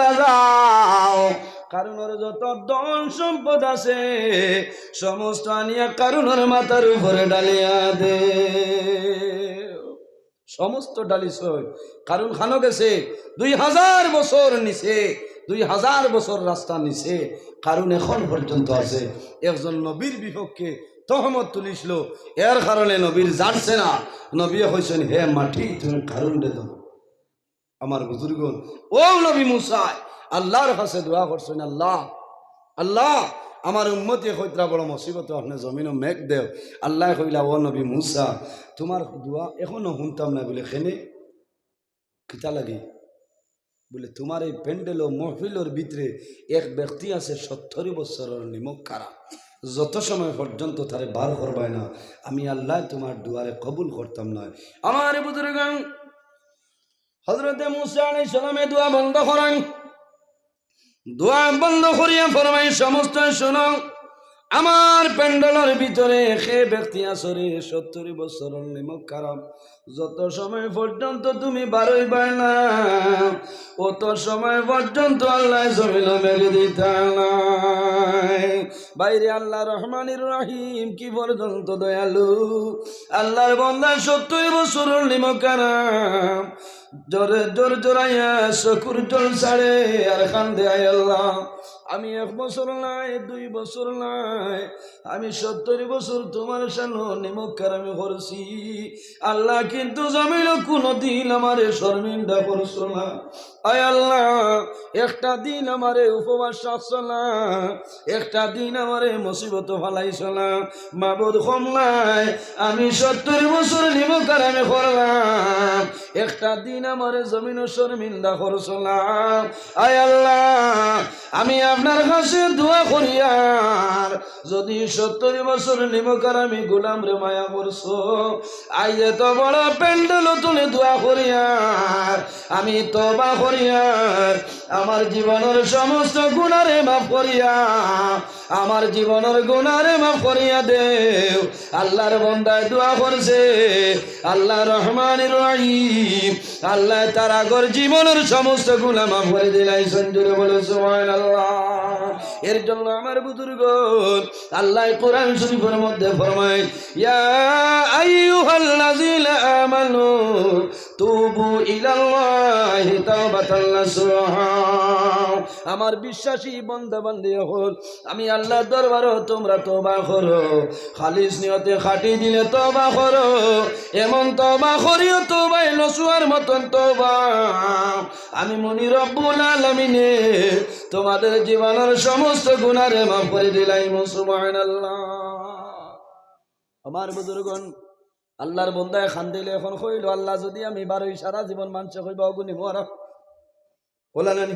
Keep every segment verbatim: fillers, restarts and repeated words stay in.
যাও, কারুনর যত ধন সম্পদ আছে, সমস্ত আনিয়া কারুনর মাথার উপরে ঢালিয়া দে। সমস্ত ঢালিছইন। কারুন খানো গেছে, দুই হাজার বছর নিচে, দুই হাজার বছর রাস্তা নিচে, কারুন এখন পর্যন্ত আছে। একজন নবীর বিপক্ষে তহমত তুলিছিল, এর কারণে নবীর জারছে না। নবীয়ে কইছইন, "হে মাটি, তুমি কারুনরে দেও।" আমার বুজুর্গন, ও নবী মুসায় আল্লাহর কাছে দোয়া করছইন, "আল্লাহ, আল্লাহ, আমার উম্মতে কইতরা বড় মুসিবত, আপনে জমিনো মেঘ দেও।" আল্লায় কইলা, "ও নবী মুসা, তুমার দোয়া এখনো হুনতাম না।" বলে, "কেনে? কিতা লাগি?" বলে, "তুমার এই প্যান্ডেল ও মহফিলর ভিতরে এক ব্যক্তি আছে সত্তর বছরর নিমক খারা, যত সময় পর্যন্ত তারে বার করবায় না, আমি আল্লায় তুমার দোয়ারে কবুল করতাম নায়।" আমার বুজুর্গান, হযরতে মুসা আলাইহিস সালামে দোয়া বন্ধ করাইন, দোয়া বন্ধ করিয়া ফরমাইন, "সমস্ত শুনো, আমার প্যান্ডেলর ভিতরে হে ব্যক্তি আছে রে, সত্তর বছরর নিমক খারা, যত সময় পর্যন্ত তুমি বারইবায় না, অত সময় পর্যন্ত আল্লায় জমিনো মেঘ দিতা নায়।" বাইরে আল্লাহ রহমানির রহিম কি পর্যন্ত দয়ালু। আল্লাহর বন্দা সত্তর বছরর নিমক খারা, জোরে জোর জোরাইয়া চকুর জল ছাড়ে আর কান্দে, "আয় আল্লাহ, আমি এক বছর নায়, দুই বছর নায়, আমি সত্তর বছর তুমার সামনে নিমক খারামি করছি। আল্লাহ, কিন্তু জমিনো কুনুদিন আমারে শরমিন্দা করছো না। আয় আল্লাহ, একটা দিন আমারে উপবাস রাখছো না, একটা দিন আমারে মুসিবত ফালাইছো না। মাবুদ, কম নায়, আমি সত্তর বছর নিমক খারামি করলাম, একটা দিন আমারে জমিনো শরমিন্দা করছো না। আয় আল্লাহ, আমি আপনার কাছে দোয়া করিয়ার, যদি সত্তর বছর নিমক খারামি গোলামরে মায়া করছো, আইজ এত বড় প্যান্ডেলো তুলি দোয়া করিয়ার, আমি তওবা করিয়ার, আমার জীবনর সমস্ত গুনারে মাফ করিয়া, আমার জীবনর গুনারে মাফ করিয়া দেও।" আল্লাহর বন্দায় দোয়া করছে, আল্লাহ রহমানির রহিম, আল্লায় তার আগর জীবনর সমস্ত গুনা মাফ করি দিলাইছইন। জোরে বলো সুবহানাল্লাহ। এর জন্য আমার বুজুর্গ, আল্লায় কোরআন শরীফর মধ্যে ফরমাইন, "ইয়া আইয়ুহাল্লাযীনা আমানু তুবু ইলাল্লাহি তাওবাতান নাসুহা।" আমার বিশ্বাসী বন্দা বান্দি অকল, আমি আল্লাহর দরবারো তুমরা তওবা করো, খালিস নিয়তে খাঁটি দিলে তওবা করো, এমন তওবা করিও, তওবায়ে নসুহার মতন তওবা। আমি মনি রব্বুল আলামিনে তুমাদের জীবনর সমস্ত গুনারে মাফ করি দিলাইমু। সুবহানাল্লাহ। আমার বুজুর্গন, আল্লাহর বন্দায় কান্দিলে এখন কইলো, "আল্লাহ, যদি আমি বারই সারা জীবন মানষে কইবা অগু নিমক খারা।" বলা নানি?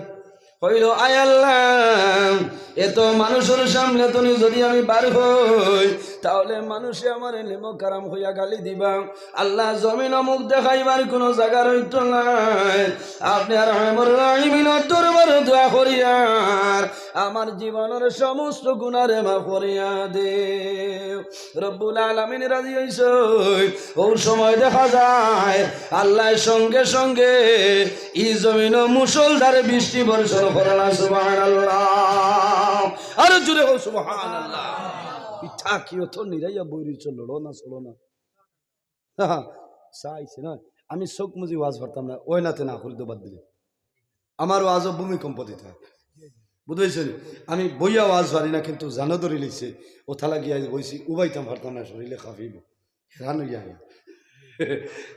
কইলো, "আয় আল্লাহ, এত মানুষর সামনে তুনি যদি আমি বার হই, তাহলে মানুষে আমারে নিমক খারাম কইয়া গালি দিবা। আল্লাহ, জমিনো মুখ দেখাইবার কুনু জাগা রইতো নায়। আপনে আরহামুর রাহিমিনর দরবারো দোয়া করিয়ার আমার জীবনর সমস্ত গুনারে মাফ করিয়া দেও।" রব্বুল আলামিন রাজি অইছইন। অউ সময় দেখা যায় আল্লায় সঙ্গে সঙ্গে ই জমিনো মুষলধারে বৃষ্টি বর্ষণ করলা। সুবহানাল্লাহ। আরো জোরে কও সুবহানাল্লাহ। ইতা কিতা অত নিরাইয়া বই রইছো, লড়ো না, চড়ো না। চাইছে না, আমি চউখ মুজি ওয়াজ পারতাম না, ওই নাতে না করি তো বাদ দিলে। আমার ওয়াজও ভূমিকম্প দিতা। বুঝাইছো নি? আমি বইয়া ওয়াজ পারি না, কিন্তু জানো ধরি লইছে। অতা লাগি আইজ বইছি, উবাইতাম পারতাম না, শরীরে কাঁপিব। হেরান অইয়া আমি।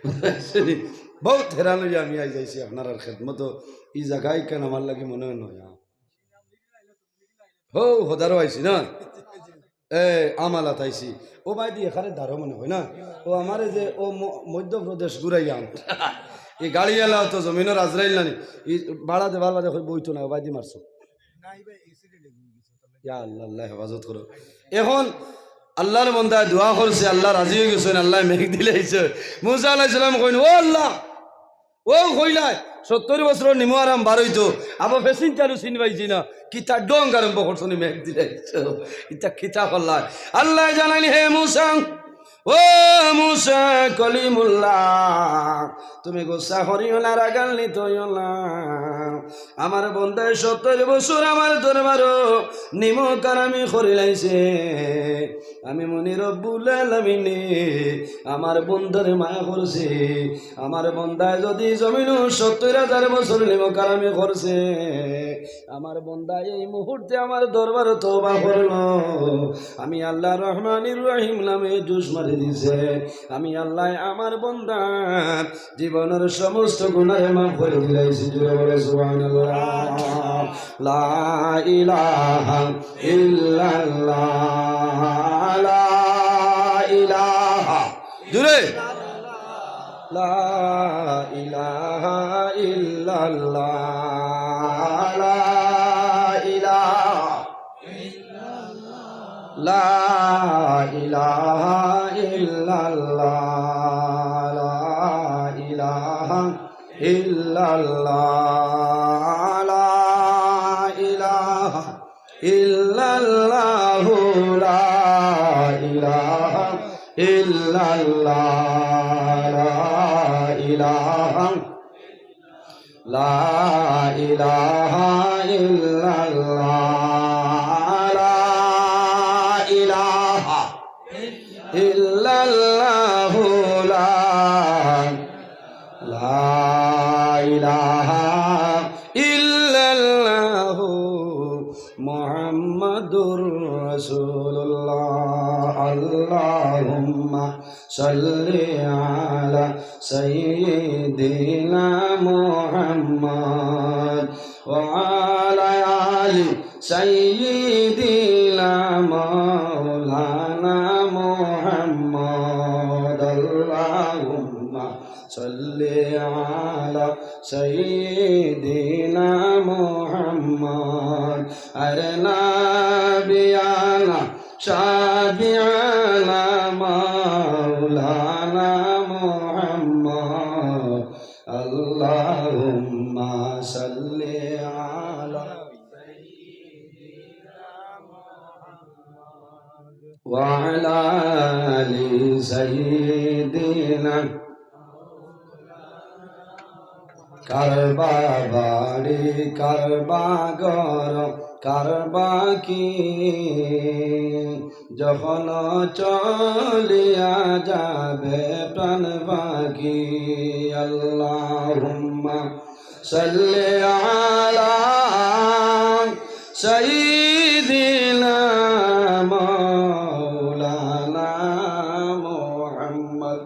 বুঝাইছো নি? বউত হেরান অইয়া আমি আইজ আইছি আপনারার খেদমতো। ই জাগা ইখান আমার লাগি মনে অয় নয়া। হো, হদারো আইছি না? এ, আমালাত আইছি। ও ভাইদি, এখানে দারো মনে অয় না? ও আমারে যে, ও ম-, মধ্যপ্রদেশ ঘুরাইয়া আন। ই গাড়িআলা তো জমিনর আজরাইল নানি। ই ভাড়া দে, ভাড়া দে, কই বইতো না, ও ভাইদি মারছো। ইয়া আল্লাহ, আল্লাহ হেফাজত করো। এখন আল্লাহর বন্দায় দোয়া করছে, আল্লাহ রাজি অই গেছইন, আল্লায় মেঘ দিলাইছে। মুসা আলাইহিস সালাম কইন, "ও আল্লাহ, ও কইলায়, সত্তর বছরর নিমক খারাম বার অইতো, আবার ফেসিন চালু চিন পাইছি না, কিতা ঢং আরম্ভ করছো নি মেঘ দিলাইছো, ইতা কিতা করলায়?" আল্লায় জানাইন, "হে মুসা, ও মুসা কলিমুল্লাহ, তুমি গুসা করিও না, রাগান্বিত হইও না। আমার বন্দায় সত্তর বছর আমার দরবারো নিমক হারামি করিলাইছে। আমি মনি রব্বুল আলামিনে আমার বন্দারে মায়া করছি। আমার বন্দায় যদি জমিনো সত্তর হাজার বছর নিমক হারামি করছে, আমার বন্দায় এই মুহূর্তে আমার দরবারো তওবা করলো, আমি আল্লাহ রহমানির রহিম নামে জুস মারি দিছে। আমি আল্লাহ আমার বন্দার জীবনের সমস্ত গুনারে মাফ করি দিলাইছি। জোরে বলো সুবহানাল্লাহ। লা ইলাহা ইল্লাল্লাহ, লা ইলাহা, জোরে, লা ইলাহা ইল্লাল্লাহ, লা ইলাহা, লা ইলাহা ইল্লাল্লাহ, লা ইলাহা ইল্লাল্লাহ, লা ইলাহা ইল্লাল্লাহু, লা ইলাহা ইল্লাল্লাহ, লা ইলাহা, লা ইলাহা ইল্লাল্লাহ, লা ইলাহা ইল্লাল্লাহু, লা লা ইলাহা ইল্লাল্লাহু মুহাম্মাদুর রাসূলুল্লাহ। আল্লাহুম্মা সাল্লি আলা সাইয়্যিদিনা মুহাম্মাদ ওয়া আলা আলি সাইয়্যিদিনা মাওলানা মুহাম্মাদ। আল্লাহুম্মা সাল্লি আলা সাইয়্যিদিনা মুহাম্মাদ। আরে নাবিয়ানা শাফিয়ানা মাওলানা মুহাম্মাদ। আল্লাহুম্মা সাল্লি আলা ওয়া আলা আলি সাইয়্যিদিনা। কার বা বাড়ি, কার বা ঘর, কার বা কি, যখন চলিয়া যাবে প্রাণ পাখি। আল্লাহুম্মা সাল্লি আলা সাইয়্যিদিনা মাওলানা মুহাম্মদ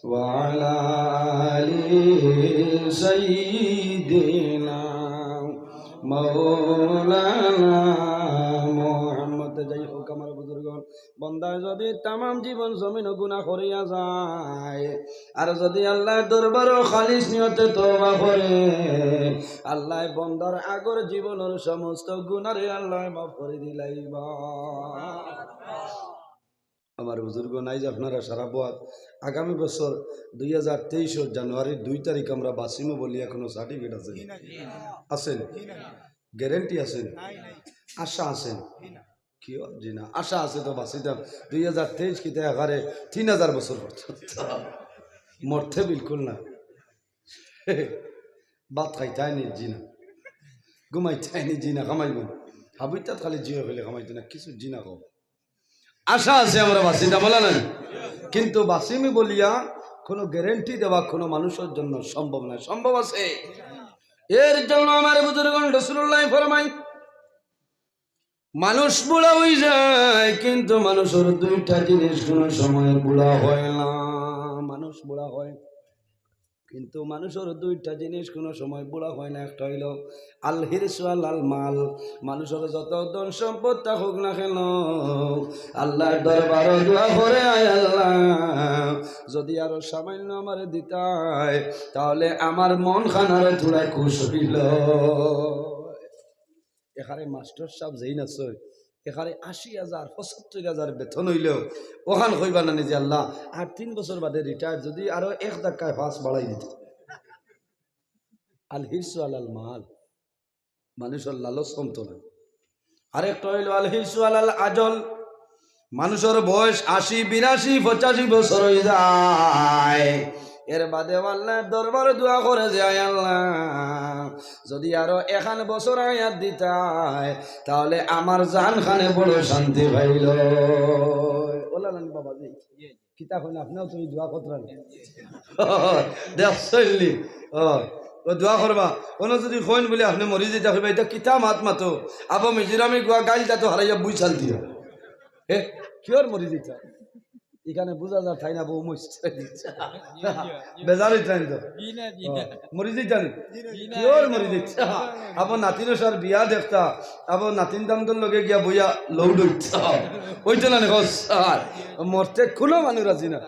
ওয়া আলা আলি সাইয়্যিদিনা মাওলানা মুহাম্মদ। যাই হোক, আমার বুজুর্গণ, বন্দায় যদি তামাম জীবন জমিনো গুনা করিয়া যায়, আর যদি আল্লাহর দরবারো খালিস নিয়তে তওবা করে, আল্লাহ বন্দার আগর জীবনর সমস্ত গুনারে আল্লাহ মাফ করি দিলাইবা। আমার বুজুর্গ নাই যে আপনারা সারা বয়াত, আগামী বছর দুই হাজার তেইশর জানুয়ারির দুই তারিখ আমরা বাঁচিমু বলিয়া কোনো সার্টিফিকেট আছে নি? আছে নি? গ্যারান্টি আছে নি? আশা আছে নি? কিও জি না, আশা আছে তো বাঁচিতাম। দুই হাজার তেইশ কিতা একেবারে তিন হাজার বছর পর্যন্ত মরতে বিলকুল না। ভাত খাইতায় নি? জি না। ঘুমাইতায় নি? জি না, কামাইবো না। হাবুইতাত খালি জিও খেলে কামাইতো না, কিছু জি না কও। আশা আছে আমরা বাঁচিতাম, বলা নাই? কিন্তু বাঁচিমু বলিয়া কোনো গ্যারান্টি দেওয়া কোনো মানুষর জন্য সম্ভব নয়। সম্ভব আছে? এর জন্য আমার বুজুর্গণ রাসূলুল্লাহ ফরমাই, মানুষ বুড়া হই যায়, কিন্তু মানুষর দুইটা জিনিস কোনো সময় বুড়া হয় না। মানুষ বুড়া হয়, কিন্তু মানুষর দুইটা জিনিস কোনো সময় বুড়া হয় না। একটা হইল আল হিরসু আলাল মাল, মানুষর যত ধন সম্পদ থাকুক না কেন, আল্লাহর দরবারো দোয়া করে, "আয় আল্লাহ, যদি আরো সামান্য আমারে দিতায়, তাহলে আমার মন খানারে থুড়া খুশ হইল।" এখানে মাস্টার সাহেব যেইন আছে, এখানে আশি হাজার, পঁচাত্তর হাজার বেতন হইলেও ওখান কইবা না নি যে, "আল্লাহ, আর তিন বছর বাদে রিটায়ার, যদি আরো এক ধাক্কায় পাঁচ বাড়াই দিত।" আল হিরসু আলাল মাল, মানুষর লালচ কমতো না। আরেকটা হইল আল হিরসু আলাল আজল, মানুষর বয়স আশি, বিরাশি, পঁচাশি বছর হই যায়, এর বাদে আল্লাহর দরবারে দোয়া করে যে, "আয় আল্লাহ, যদি আরো এখান বছর হায়াত দিতায়, তাহলে আমার জান খানে বড় শান্তি পাইল।" ওলা নানি বাবাজি, কিতা কইন, আপনেও তুমি দোয়া করতরা নি? দেখছইন নি? ও, ও দোয়া করবা। অনো যদি কইন বুলে আপনে মরি যাইতা, কইবা, "ইটা কিতা মাত মাতো? আবো মিজোরামি গুয়া গাইলটা তো হারাইয়া বুঝ শান্তি হয়।" হে, কিওর মরি যাইতা? ইখানে বুঝা যায় তাইন আবো মরছে। বেজার অইতা নায় তো? জি না, জি না। ও, মরি যাইতা নি? জি না। কিওর মরি যাইতা? আবো নাতিন অসার বিয়া দেখতা, আবো নাতিন দামদর লগে গিয়া বইয়া লউড অইতা। অইতো না নি, কও স্যার? মরতে কুনু মানুষ রাজি না,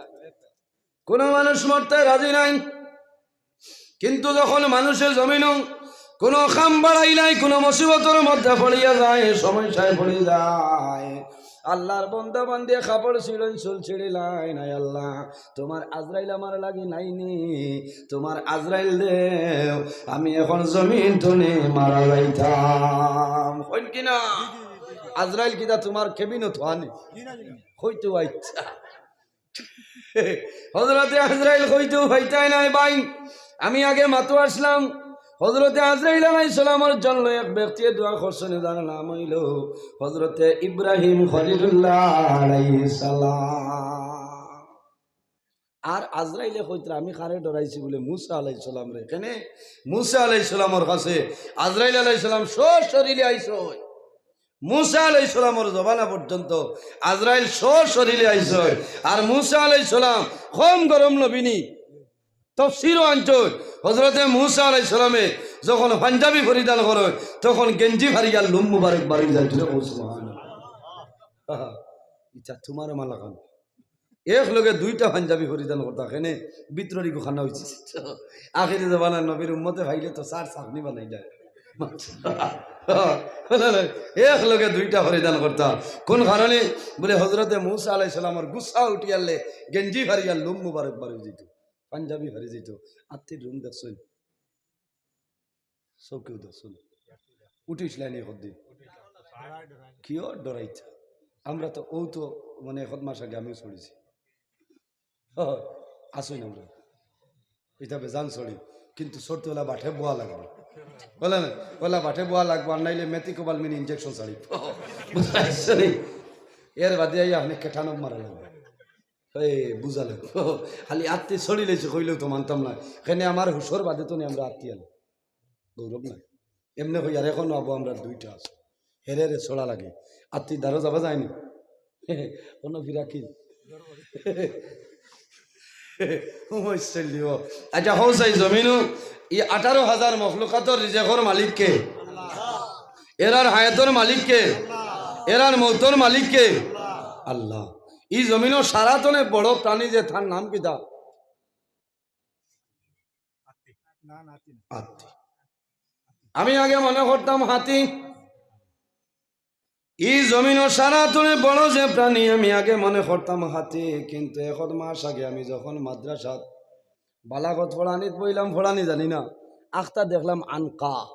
কুনু মানুষ মরতে রাজি নাই। কিন্তু যখন মানুষের জমিনো কুনু কাম বাড়াইলাই, কুনু মুসিবতর মধ্যে পড়িয়া যায়, সমস্যায় পড়ি যায়, আল্লাহর বন্দা বান্দিয়ে কাপড় ছিলইন, চুল ছিড়িলাইন, "আয় আল্লাহ, তুমার আজরাইল আমার লাগি নাইনি, তুমার আজরাইল দেও, আমি এখন জমিন তনে মারা যাইতাম।" কইন কি না? আজরাইল কিতা তুমার কেবিনো থোয়ানি? কইতো আইচ্ছা। হজরতে আজরাইল কইতেও পাইতায় নায়, ভাই, আমি আগে মাতো আসলাম। হজরতে আজরাইল আলাইহিস সালামর জন্য এক ব্যক্তিয়ে দোয়া করছইন, যার নাম অইলো হজরতে ইব্রাহিম খলিলুল্লাহ আলাইহিস সালাম। আর আজরাইলে কইতরা, "আমি কারে ডরাইছি?" বুলে, "মুসা আলাইহিস সালামরে।" কেনে? মুসা আলাইহিস সালামর কাছে আজরাইল আলাইহিস সালাম সশরীরে আইছইন। মুসা আলাইহিস সালামর জমানা পর্যন্ত আজরাইল সশরীরে আইছইন। আর মুসা আলাইহিস সালাম কম গরম নবী নি, তফসিরও আনছইন। হজরতে মুসা আলাইহিস সালামে যখন পাঞ্জাবি পরিধান করইন, তখন গেঞ্জি ফাড়িয়া লুম মুবারক বারই যায়। জুরে কও সুবহানাল্লাহ। ইটা তুমার মালাখান। এক লগে দুইটা পাঞ্জাবি পরিধান করতা, কেনে ভিতরর ইগু খানা অইছে। আখেরি জমানার নবীর উম্মতে পাইলে তো চার চাকনি বানাই দেয়। এক লগে দুইটা পরিধান করতা। কোন কারণে? বুলে, হজরতে মুসা আলাইহিস সালামর গুসা উঠিয়ারলে গেঞ্জি ফাড়িয়া লুম মুবারক বারই যাইতো, পাঞ্জাবি ফাড়ি যাইতো। আত্তির রুম দেখছইন? চউখেও দেখছইন? উঠিছলায় নি একদিন? কিওর ডরাইতা? আমরা তো, অউ তো মানে এক মাস আগে আমিও চড়ছি। আছইন আমরা। ইটা বেজান চড়ি। কিন্তু চড়তে অলা বাটে বওয়া লাগবো। বুলে না? অলা বাটে বওয়া লাগবো, আর নাইলে methamphetamine injection ছাড়ি। বুঝতে পারছো নি? এর বাদে আইয়া আপনে কেটানো মারা লাগবো। এ, বুঝা লাগবো। খালি আত্তি চড়িলাইছে কইলেও তো মানতাম না। কেনে আমার হুশর বাদে তো নি আমরা আত্তি আলো। গৌরব নাই। এমনে কই, আর এখনো আবো আমরা দুইটা আছে। হেরে হেরে চড়া লাগে। আত্তি দারো যাবা যায়নি। কোনো ফিরাকি। আচ্ছা, হো চাই জমিনো, ই আঠারো হাজার মখলুকাতর রিজেকর মালিক কে? এরার হায়াতর মালিক কে? এরার মৌতর মালিক কে? আল্লাহ। ই জমিনো সারাতনে বড় প্রাণী যে, তার নাম কিতা? আত্তি। আমি আগে মনে করতাম হাতি। ই জমিনো সারাতনে বড় যে প্রাণী, আমি আগে মনে করতাম হাতি, কিন্তু এক মাস আগে আমি যখন মাদ্রাসাত বালাগত পড়ানিত বইলাম, পড়ানি জানি না, আখতা দেখলাম আনকা।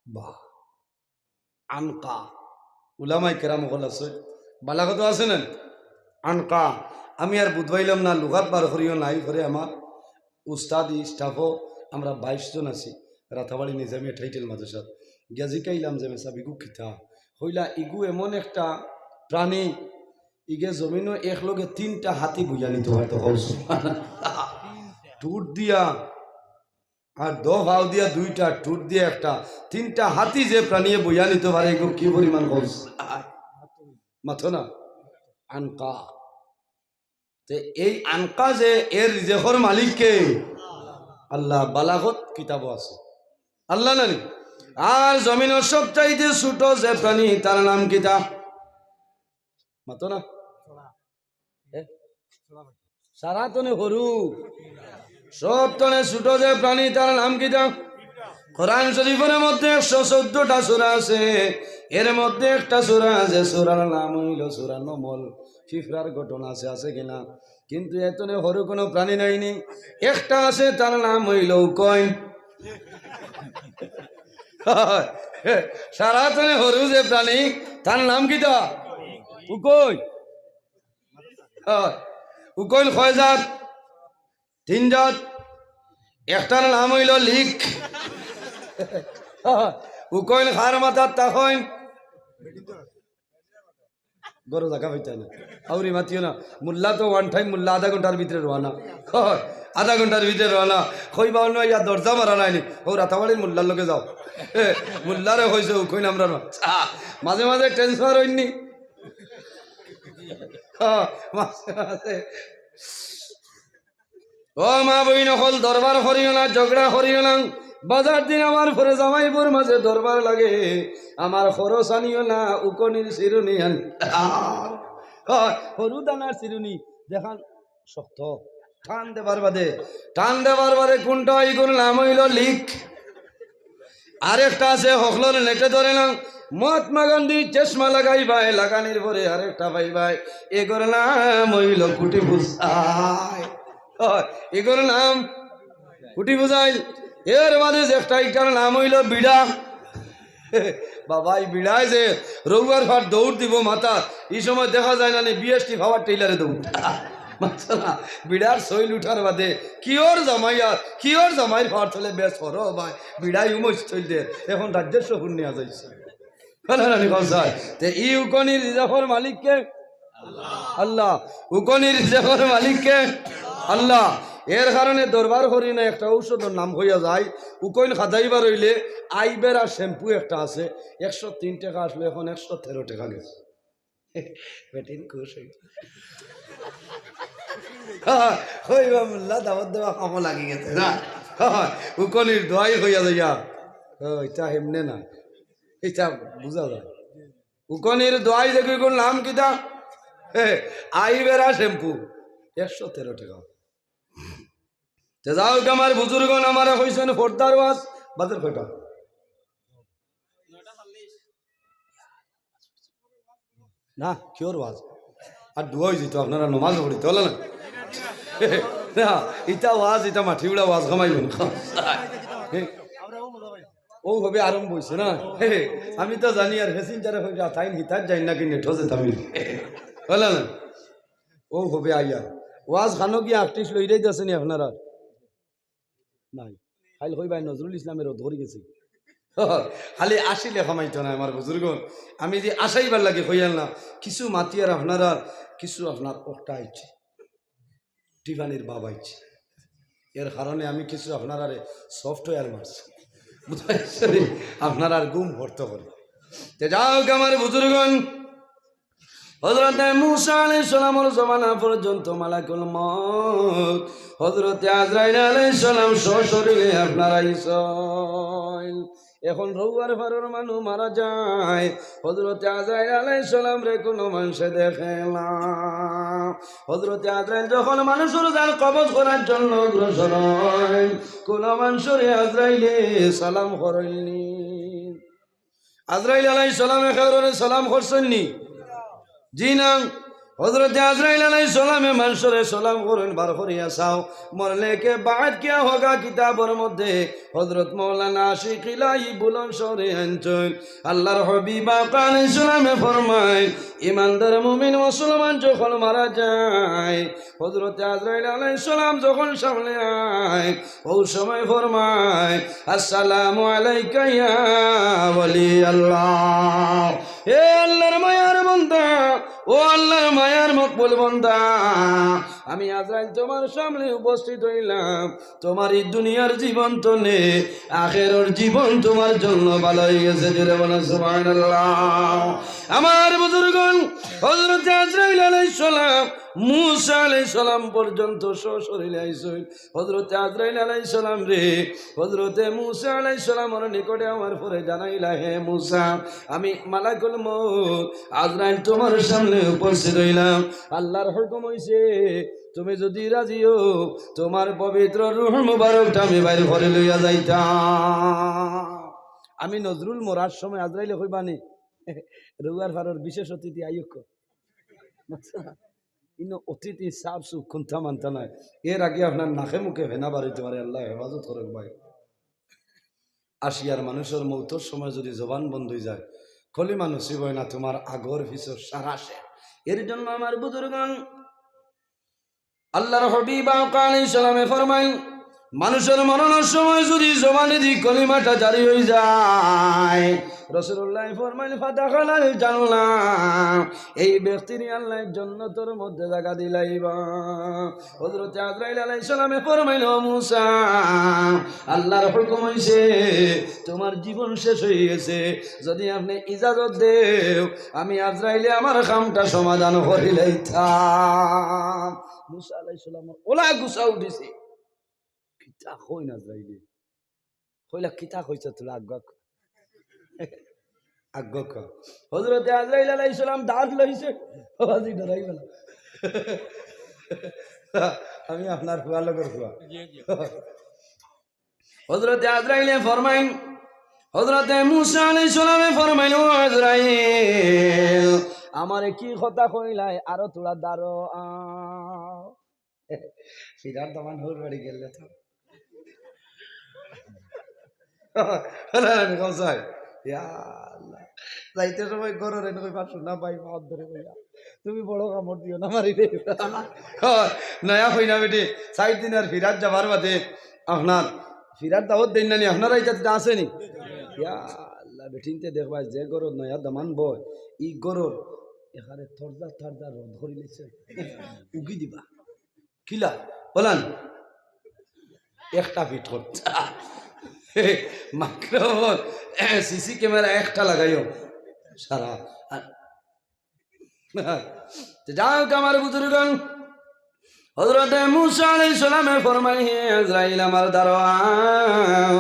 বাহ, আনকা। উলামায়ে কেরাম অকল আছে, বালাগত আছে না? আনকা। আমি আর বুঝবাইলাম না, লুগাত বার করিও নাই করে আমার উস্তাদি স্টাফও আমরা বাইশ জন আছি রাতাবাড়ি নিজামিয়া টাইটেল মাদ্রাসাত। গিয়া জিকাইলাম যে, "মেসাব, ইগু কিতা?" কইলা, "ইগু এমন একটা প্রাণী, ইগে জমিনো এক লগে তিনটা হাতি বইয়া নিতো পারতো।" ঠুট দিয়া আর দো ফাও দিয়া দুইটা, ঠুট দিয়া একটা, তিনটা হাতি যে প্রাণীয়ে বইয়া নিতো পারে, ইগু কি পরিমাণ কম? মাতো না, আনকা। তে এই আনকা যে, এর রিজেকর মালিক কে? আল্লাহ। বালাগত কিতাবো আছে। আল্লাহ নানি? আর জমিনর সবচাইতে ছোট যে প্রাণী, তার নাম কিতা? মাতো না? এ? সারাতনে হুরু। সবতনে ছোট যে প্রাণী, তার নাম কিতা? কোরআন শরীফর মধ্যে একশো চৌদ্দটা সূরা আছে, এর মধ্যে একটা সূরা আছে, সূরার নাম অইলো সূরা নমল। ফিফড়ার ঘটনা আছে, আছে কিনা? কিন্তু এতনে হুরু কোনো প্রাণী নাইনি। একটা আছে, তার নাম অইলো উকইন। সারাতনে হুরু যে প্রাণী, তার নাম কিতা? উকইন। উকইন কয় জাত? তিন জাত। একটার নাম অইলো লিক। উকইন খার মাথাত তাকইন। গরো জাগা পাইতা না। আউরি মাতিও না। মোল্লা তো one time মোল্লা আধা ঘন্টার ভিতরে রওয়ানা। কয়, আধা ঘন্টার ভিতরে রওয়ানা। কইবা অন্য ইয়া দরজা মারা নাইনি। ও রাতাবাড়ির মোল্লার লগে যাও। এ, মোল্লারে কইছে উকইন আমরার মা-, আ, মাঝে মাঝে transfer অইননি। হ, মাঝে মাঝে। ও মা বইন অকল, দরবার করিও না, ঝগড়া করিও না। বাজার দিন আমার পরে জামাইবর মাঝে দরবার লাগে, আমার খরচ আনিও না, উকনির চিরুনি আন। হ, হরু দানার চিরুনি, দেখান শক্ত, টান দেবার বাদে, টান দেবার বাদে কোনটা, ইগুর নাম অইলো লিক। আরেকটা আছে, হকলর নেটে ধরে না, মহাত্মা গান্ধী চশমা লাগাইবায়, লাগানির পরে আরেকটা পাইবায়, এগুর নাম অইলো কুটি ফুসাই। অয়, এগুর নাম কুটি ফুসাই। এর বাদে যে একটা, ইটার নাম অইলো বিড়া। বাবা, ই বিড়ায় যে রৌয়ার ফার দৌড় দিব মাথা, ই সময় দেখা যায় না নি বিএসটি পাওয়ার টিলারে দৌড়। মাতছো না, বিড়ার সইল উঠার বাদে কিওর জামাই আর কিওর জামাইর ফার তলে বেশ হরো ভাই, বিড়ায় উমস থইল দে, এখন রাজ্যের শহুর নিয়া যাইছে। বলে না নি কনসাই? তে ই উকনির রিজার্ভর মালিক কে? আল্লাহ। উকনির রিজার্ভর মালিক কে? আল্লাহ। এর কারণে দরবার করি না, একটা ঔষধর নাম কইয়া যায়, উকইন খাদাইবার অইলে আইবেরা শ্যাম্পু একটা আছে, একশো তিন টাকা আসলো, এখন একশো তেরো টাকা গেছে। বেটিন খুশ হইল। হইবা মোল্লা দাওয়াত দেওয়া কামো লাগি গেছে না। উকনির দোয়াই কইয়া যাইয়া। ও, ইটা হেমনে না, ইটা বুঝা যায়। উকনির দোয়াই দেখি কোন নাম কিতা? হে, আইবেরা শ্যাম্পু, একশো তেরো টাকা। তে যাউক আমার বুজুর্গন আমারে কইছেন পর্দার ওয়াজ, বাজার কয়টা? না, কিওর ওয়াজ? আর দুয়া অই যাইতো, আপনারা নমাজ পড়িতে হলো না। না, ইটা ওয়াজ, ইটা মাটি উড়া ওয়াজ, কমাইব না। ও হবে আরম্ভ হইছে না? আমি তো জানি আর হেসিন যারা হবে, তাইন হিতার যাই নাকি নেট হচ্ছে তামিল। হলো না? ও হবে আইয়া। ওয়াজ খানো কি আর্টিস্ট লইরাই যাচ্ছেনি আপনারা? নাই। খাইল কই ভাই নজরুল ইসলামের রোদ ধরি গেছে। খালি আসিলে কমাইতো না আমার বুজুর্গ। আমি যে আসাইবার লাগে কইয়াল না, কিছু মাতিয়ার আপনারা, কিছু আপনার ওটা আইছে, টিফানির বাবা আইছে। এর কারণে আমি কিছু আপনারারে সফটওয়্যার মারছি। বুঝতে পারছেন? আপনারার ঘুম হরতে করে। তে যাউক আমার বুজুর্গন, হযরতে মুসা আলাইহিস সালামর জমানা পর্যন্ত মালাকুল মউত হযরতে আজরাইল আলাইহিস সালাম সশরীরে আপনার আইছইন। এখন রৌয়ার ফারর মানু মারা যায়, হযরতে আজরাইল আলাইহিস সালামরে কোনো মানষে দেখে না। হযরতে আজরাইল যখন মানুষর জান কবজ করার জন্য অগ্রসর অইন, কোনো মানষরে আজরাইলে সালাম করইননি। আজরাইল আলাইহিস সালামে কেউরে সালাম করছইননি? জি না। হযরতে আজরাইল আলাইহিস সালামে মানষরে সালাম করইন, বার করিয়া চাও, মরনে কে বাদ কিয়া হোগা কিতাবর মধ্যে হযরত মাওলানা আশিক ইলাহি বুলন্দ শহরে আনছইন। আল্লাহর হাবিব আকা আলাইহিস সালামে ফরমায়, ইমানদার মুমিন মুসলমান যখন মারা যায়, হযরতে আজরাইল আলাইহিস সালাম যখন সামনে আয়, ও সময় ফরমায়, "আসসালামু আলাইকা ইয়া ওয়ালি আল্লাহ।" হে আল্লাহর মায়ার বান্দা, ও আল্লাহর মায়ার মকবুল বান্দা, আমি আজরাইল তোমার সামনে উপস্থিত হইলাম। তোমার এই দুনিয়ার জীবন তো নেই, আখেরর জীবন তোমার জন্য ভালো হয়ে গেছে। জোরে বলেন সুবহানাল্লাহ। আমার বুজুর্গন, হযরতে আজরাইল আলাইহিস সালাম মুসা আলাইহিস সালাম পর্যন্ত সশরীরে আইছইন। হযরতে আজরাইল আলাইহিস সালামরে হযরতে মুসা আলাইহিস সালামর নিকটে আমার পরে জানাইলা, "হে মুসা, আমি মালাকুল মউত আজরাইল তোমার সামনে উপস্থিত হইলাম। আল্লাহর হুকুম হইছে, তুমি যদি রাজি হও, তোমার পবিত্র রূহ মুবারকটা আমি বাইর করে লইয়া যাইতাম।" আমি নজরুল মরার সময় আজরাইলে কইবানি, "রৌয়ার ফারর বিশেষ অতিথি আইয়ুক।" ইনো অতিথি সাফ সুফ কুন্তা মান্তা নাই। এর আগে আপনার নাকে মুখে ফেনা বাড়িতে পারে, আল্লাহ হেফাজত করুক ভাই। আসিয়ার মানুষর মৌতর সময় যদি জবান বন্ধ হয়ে যায়, কলিমা নসিব হয় না, তোমার আগর পিছর সারা শেষ। এর জন্য আমার বুজুর্গান আল্লাহর হাবিব আকা আলাইহিস সালামে ফরমাইন, মানুষর মরণর সময় যুদি জবানেদি কলিমাটা জারি অইযায়, রাসুলুল্লায় ফরমাইন, "ফাদাখালাল জান্নাহ", এই ব্যক্তিরে আল্লায় জন্নতর মধ্যে জাগা দিলাইবা। হযরতে আজরাইল আলাইহিস সালামে ফরমাইন, "ও মুসা, আল্লার হুকুম অইছে, তুমার জীবন শেষ অইগেছে, যুদি আপনে ইজাজত দেও, আমি আজরাইলে আমার কামটা সমাধান করিলাইতাম।" মুসা আলাইহিস সালামর অলা গুসা উঠিছে, "কিতা কইন আজরাইলে?" কইলা, "কিতা কইছ তুরা, আগুয়া ক, আগুয়া ক।" হযরতে আজরাইল আলাইহিস সালাম দাঁত লইছে, বাবাজি ডরাইবা না। আমি আপনার ফুয়া লগর ফুয়া। হযরতে আজরাইলে ফরমাইন, হযরতে মুসা আলাইহিস সালামে ফরমাইন, "ও আজরাইল, আমারে কি কথা কইলায়, আরো তুরা দাঁড়াও।" ফিরার দামান হউর বাড়ি গেলে তো। কও চাই, ইয়া আল্লাহ। যাইতে সময় ঘরর এনে কই পারছো না ভাই, পাওয়ার ধরে কইয়া, "তুমি বড় কামড় দিও না মারি রে।" নয়া কইনা বেটি, চাইর দিন আর ফিরার যাবার বাদে আপনার ফিরার দাওয়াত দেইন না নি, আপনারা ইটা আছে নি? ইয়া আল্লাহ, বেটিন্তে দেখবা যে ঘরর নয়া দামান বয়, ই ঘরর এখানে তরজা তরজা রদ করিলিছে, উগি দিবা। কিলা? বলেন। একটা ফিট করতা। মাইক্রোফোন, সিসি ক্যামেরা একটা লাগাইও। সারা। তো যাউক আমার বুজুর্গান, হযরতে মুসা আলাইহিস সালামে ফরমাইন, "হে আজরাইল, আমারে দাঁড়াও,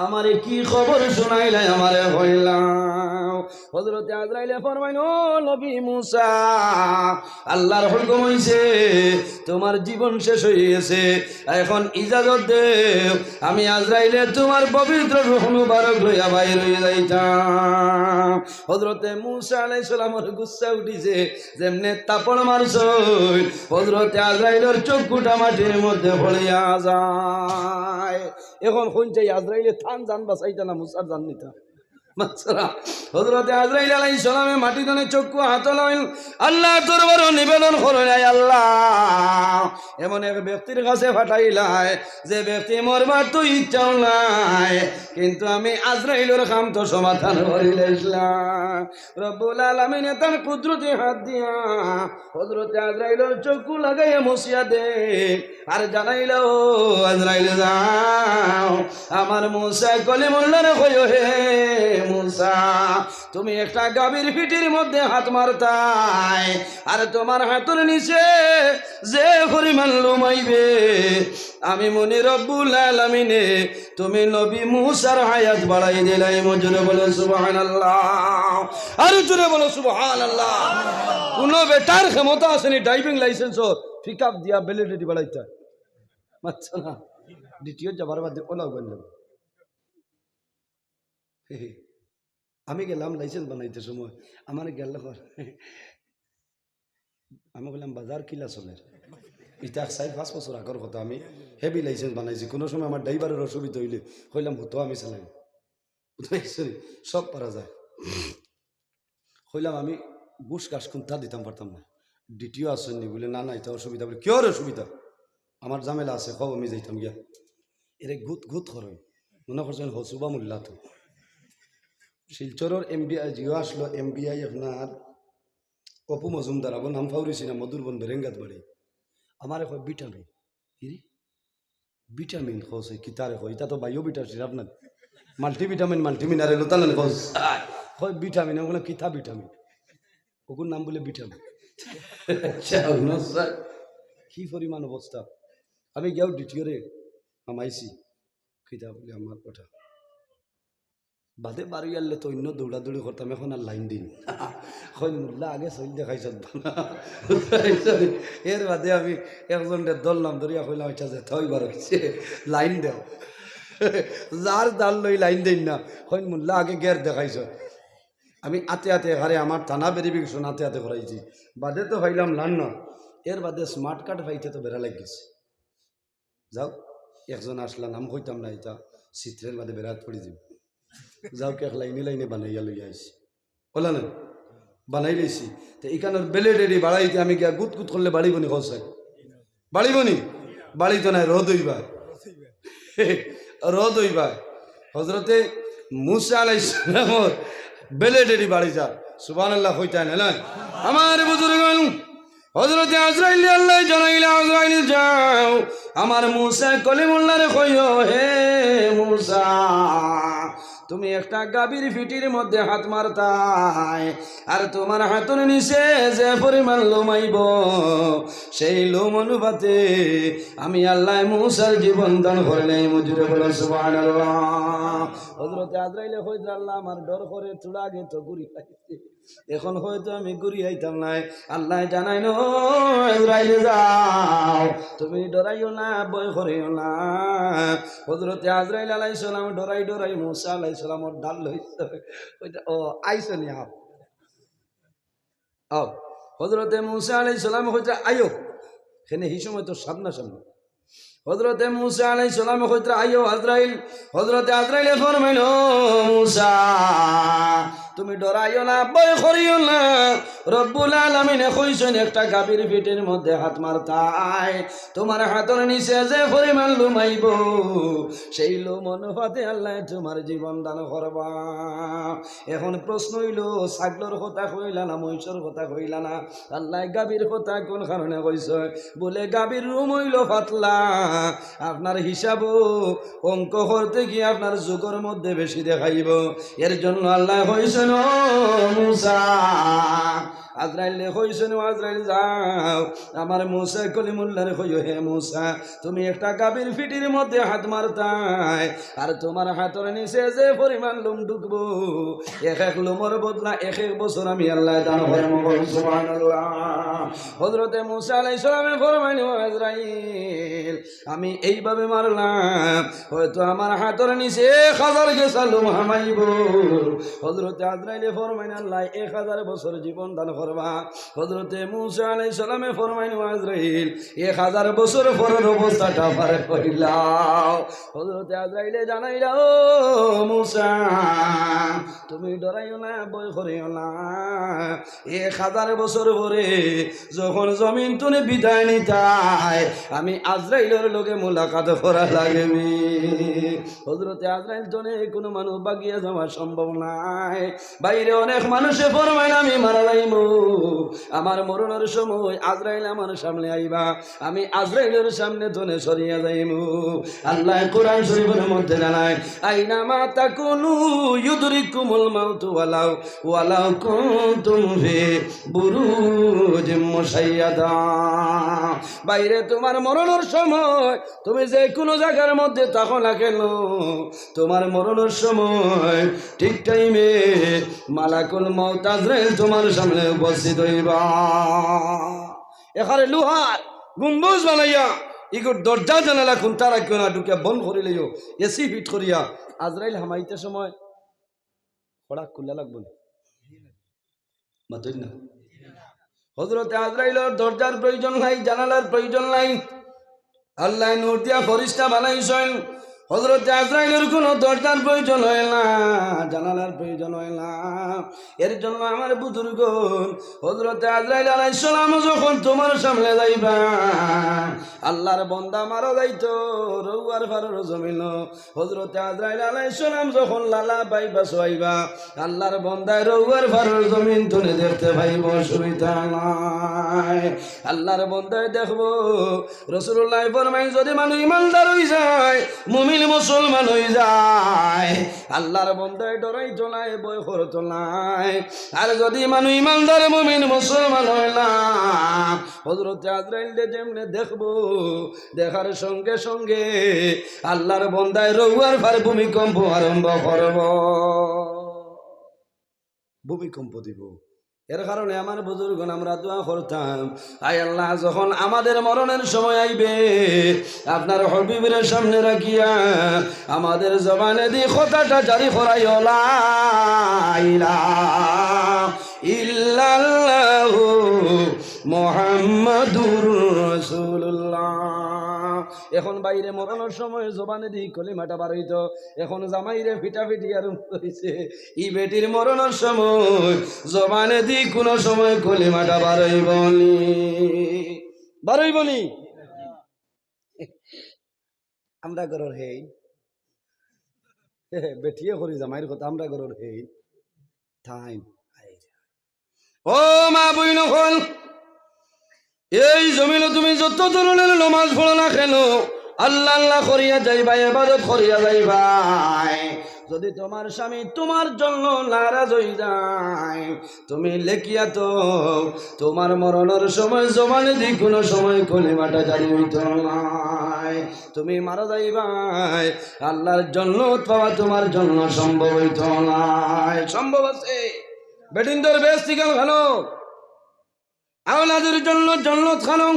আমারে কি খবর শুনাইলায়, আমারে কইলাও।" হযরতে আজরাইলে ফরমাইন, "ও নবী মুসা, আল্লার হুকুম অইছে, তুমার জীবন শেষ অইগেছে, এখন ইজাজত দেও, আমি আজরাইলে তুমার পবিত্র রুহ মুবারক লইয়া বাইর অইযাইতাম।" হযরতে মুসা আলাইহিস সালামর গুসা উঠিছে, যেমনে থাপড় মারছইন, হযরতে আজরাইলর চক্ষুটা মাটির মধ্যে পড়িয়া যায়। এখন কইন চাই আজরাইলে তান জান বাঁচাইতা না মুসার জান নিতা? মাতরা। হযরতে আজরাইল আলাইহিস সালামে মাটিত থনে চক্ষু আত লইন, আল্লার দরবারো নিবেদন করইন, "আয় আল্লাহ, এমন এক ব্যক্তির কাছে পাঠাইলায়, যে ব্যক্তি মরবার তো ইচ্ছাও নাই, কিন্তু আমি আজরাইলর কাম তো সমাধান করিলাইলাম।" রব্বুল আলামিনে তান কুদরতি হাত দিয়া হযরতে আজরাইলর চক্ষু লাগাইয়া মুছিয়া দেইন। আর জানাইলা, "ও আজরাইল, যাও, আমার মুসা কলিমুল্লাহরে কইও, হে মুসা, তুমি একটা গাভীর পিঠির মধ্যে হাত মারতায়, আর তুমার হাতর নিচে যে পরিমাণ লুম আইবে, আমি মনি রব্বুল আলামিনে তুমি নবী মুসার হায়াত বাড়াই দিলাইমু।" জোরে বলো সুবহানাল্লাহ, আরো জোরে বলো সুবহানাল্লাহ। কুনু বেটার ক্ষমতা আছে নি ড্রাইভিং লাইসেন্সর পিক আপ দিয়া ভ্যালিডিটি বাড়াইতা? মাতরা। দ্বিতীয় যাবার বাদে ওলাও বলল, আমি গেলাম লাইসেন্স বানাইতে সময়, আমার গেল, আমি কইলাম, "বাজার কিলা চলের?" ইটা চাইর পাঁচ বছর আগর কথা, আমি হেভি লাইসেন্স বানাইছি, কুনু সময় আমার ড্রাইভারর অসুবিধা অইলে কইলাম, "হুতো আমি চালাইমু।" বুঝতে পারছো নি? সব পারা যায়। কইলাম, "আমি ঘুষ ঘাস কুন্তা দিতাম পারতাম না, ডিটিও আছইন নি?" বলে, "না না, ইটা অসুবিধা।" বলে, "কিওর অসুবিধা? আমার ঝামেলা আছে, কও, আমি যাইতাম গিয়া।" এরে গুত গুত করইন, মনে করছইন হসুবা মোল্লা তো। শিলচরর এমবিআই জিও আসলো, এমবিআই আপনার অপু মজুমদার, আবার নাম ফাউরিছি না, মধুর বন বেরেঙ্গাত বাড়ি। আমারে কয়, "ভিটামিন।" ইরি? "ভিটামিন কছে, কিতারে কয়? ইটা তো বায়ো ভিটার সিরাপ না, মাল্টিভিটামিন, মাল্টিমিনারেল, ওটা না কছ?" কয়, "ভিটামিন।" ওগুলো কিতা ভিটামিন? ওগুর নাম বলে ভিটামিন। আচ্ছা, অন্য স্যার। কি পরিমাণ অবস্থা! আমি গিয়াও ডিটিওরে হামাইছি, কিতা বলে আমার কথা। বাদে বারইয়ারলে তো অন্য দৌড়াদৌড়ি করতাম, এখন আর লাইন দিন। কইন, "মোল্লা, আগে সইল দেখাইছত না।" এর বাদে আমি একজনরে ধরলাম, ধরিয়া কইলাম, "আচ্ছা, যেতা অইবার অইছে, লাইন দেও।" যার যার লই লাইন দেইন না, কইন, "মোল্লা, আগে গের দেখাইছত।" আমি আতে আতে, আরে, আমার থানা ভেরিফিকেশন আতে আতে করাইছি, বাদে তো পাইলাম লাইন না। এর বাদে স্মার্ট কার্ড পাইতে তো বেড়া লাগিছে। যাও, একজন আসলা, নাম কইতাম না, ইটা চিত্রের বাদে বেড়াত পড়ি দিব। যাও, এক লাইনে লাইনে বানাইয়া লইয়া আইছি। ওলা না? বানাই লইছি। তো ইখানোর ভ্যালিডিটি বাড়াইতে আমি গিয়া গুত গুত করলে বাড়িব নি, কও চাই? বাড়িব নি? বাড়িতো নায়, রদ অইবা। রদ অইবা। হজরতে মুসা আলাইহিস সালামর বেলেডেডি বাড়ি যার। সুবহানাল্লাহ কইতা না, না? আমার বুজুর্গ, হজরতে আজরাইল আল্লায় জানাইলা, "আজরাইল যাও, আমার মুসা কলিমুল্লাহরে কইও, হে মুসা, তুমি একটা গাভীর পিঠির মধ্যে হাত মারতায়, আর তুমার হাতর নিচে যে পরিমাণ লোম আইবো, সেই লোম অনুপাতে আমি আল্লায় মুসার জীবন দান করিলাইমু।" জুরে বলো সুবহানাল্লাহ। হজরতে আজরাইলে কইতরা, "আল্লাহ, আমার ডর করে, থুড়া আগে তো ঘুরি আইছি, এখন হয়তো আমি ঘুরি আইতাম নায়।" আল্লায় জানাইন, "ও আজরাইল যাও, তুমি ডরাইও না, ভয় করিও না।" হজরতে আজরাইল আলাইহিস সালাম ডরাই ডরাই মুসা আলাইহিস সালামর ডাল লইছে। কইতা, "ও, আইছো নি আপ?" আও। হজরতে মুসা আলাইহিস সালামে কইতরা, "আইও।" কেনে হি সময় তো সামনাসামনি। হজরতে মুসা আলাইহিস সালামে কইতরা, "আইও আজরাইল।" হজরতে আজরাইলে ফরমাইন, "ও মুসা, তুমি ডরাইও না, ভয় করিও না। রব্বুল আলামিনে কইছইন, একটা গাভীর পিঠির মধ্যে হাত মারতায়, তুমার হাতর নিচে যে পরিমাণ লোম আইবো, সেই লোম অনুপাতে আল্লায় তুমার জীবন দান করবা।" এখন প্রশ্ন অইলো, ছাগলর কথা কইলা না, মহিষর কথা কইলা না, আল্লায় গাভীর কথা কোন কারণে কইছে? বলে, গাভীর লোম অইলো পাতলা, আপনার হিসাবও অঙ্ক করতে গিয়া আপনার যোগর মধ্যে বেশি দেখাইবো। এর জন্য আল্লায় কইছইন, "ও মুসা।" আজরাইলে কইছইন, "ও আজরাইল যাও, আমার মুসা কলিমুল্লাহরে কইও, হে মুসা, তুমি একটা গাভীর পিঠির মধ্যে হাত মারতায়, আর তুমার হাতর নিচে যে পরিমাণ লোম ঢুকবো, এক এক লোমর বদলা এক এক বছর আমি আল্লায় দান করিমু।" সুবহানাল্লাহ। হজরতে মুসা আলাইহিস সালামে ফরমাইন, "ও আজরাইল, আমি এইভাবে মারলাম, হয়তো আমার হাতর নিচে এক হাজার গেছা লোম হামাইবো।" হজরতে আজরাইলে ফরমাইন, "আল্লায় এক হাজার বছর জীবন দান করবা।" হজরতে মুসা আলাইহিস সালামে ফরমাইন, "ও আজরাইল, এক হাজার বছর পরর অবস্থাটা আমারে কইলাও।" হজরতে আজরাইলে জানাইলা, "ও মুসা, তুমি ডরাইও না, ভয় করিও না। এক হাজার বছর পরে যখন জমিন তুনে বিদায় নিতায়, আমি আজরাইলর লগে মুলাকাত করা লাগবি।" হজরতে আজরাইল তনে কোনো মানুষ বাগিয়া যাওয়া সম্ভব নায়। বাইরে অনেক মানুষে ফরমাইন, "আমি মারা যাইমু, আমার মরণর সময় আজরাইল আমার সামনে আইবা, আমি আজরাইলর সামনে তনে সরিয়া যাইমু।" আল্লায় কোরআন শরীফর মধ্যে জানাইন, "আইনামা তাকুনু ইউদরিকুমুল মাউতু ওয়ালাউ, ওয়ালাউ কুনতুম ফি বুরুজিম মুশাইয়াদা।" বাইরে তুমার মরণর সময় তুমি যে কোনো জাগার মধ্যে থাকো না কেন, তুমার মরণর সময় ঠিক টাইমে মালাকুল মউত আজরাইল তুমার সামনে উপস্থিত অইবা। এখানে লোহার গম্বুজ বানাইয়া ইগুর দরজা জানালা খুন্তা রাখিও না, ঢুকে বন্ধ করিলাইও, এসি ফিট করিয়া। আজরাইল হামাইতে সময় কড়া খুলা লাগবো না? মাতইন না। হজরতে আজরাইলর দরজার প্রয়োজন নাই, জানালার প্রয়োজন নাই। আল্লায় নূর দিয়া ফিরিস্তা বানাইছইন। হজরতে আজরাইলর কোনো দরজার প্রয়োজন অয় না, জানালার প্রয়োজন অয় না। এর জন্য আমার বুজুর্গ, হজরতে আজরাইল আলাইহিস সালাম যখন তুমার সামনে যাইবা, আল্লাহর বন্দা মারা যাইতো রৌয়ার পারর জমিনো, হজরতে আজরাইল আলাইহিস সালাম যখন লালা বাইবা সোয়াইবা, আল্লাহর বন্দায় রৌয়ার পারর জমিন তুনে দেখতে পাইবো, অসুবিধা নাই। আল্লাহর বন্দায় দেখবো। রাসূলুল্লায় ফরমাইন, যদি মানুষ ইমানদার অই যায়, মুমিন মুসলমান অই যায়, আল্লাহর বন্দায় ডরাইতো নায়, ভয় করতো নায়। আর যদি মানুষ ইমানদার মুমিন মুসলমান অয় না, হজরতে আজরাইলরে যেমনে দেখবো, দেখার সঙ্গে সঙ্গে আল্লাহর বন্দায় রৌয়ার পার ভূমিকম্প আরম্ভ করবো, ভূমিকম্প দিবো। এর কারণে আমার বুজুর্গণ আমরা দোয়া করতাম, আয় আল্লাহ, যখন আমাদের মরণের সময় আইবে, আপনার হাবিবরে সামনে রাখিয়া আমাদের জবানেদি কথাটা জারি করাইও, লা ইলাহা ইল্লাল্লাহু মুহাম্মাদুর রাসূলুল্লাহ। এখন বাইরে মরণর সময় জবানেদি কলিমাটা বার অইতো, এখন জামাইরে ফিটাফিটি আরম্ভ অইছে। ই বেটির মরণর সময় জবানেদি কোনো সময় কলিমাটা বার অইবো নি? বার অইবো নি? আমরা ঘরর হেইন। বেটিয়ে করি জামাইর কথা, আমরা ঘরর হেইন। তাইন। ও মা বইন অকল, এই জমিনো তুমি যত ধরনের নমাজ পড়ো না কেন, আল্লাহ আল্লাহ করিয়া যাইবায়, ইবাদত করিয়া যাইবায়। যদি তোমার স্বামী তোমার জন্য নারাজ অই যায়, তুমি লেখিয়া তো তোমার মরণর সময় জবানেদি কুনু সময় কলিমাটা জারি অইতো নায়। তুমি মারা যাইবায়, আল্লাহর জন্নত পাওয়া তোমার জন্য সম্ভব অইতো নায়। সম্ভব আছে? বেটিন্তর বেহেস্তি খান খানো, আওলাদর জন্য জন্নত খানো।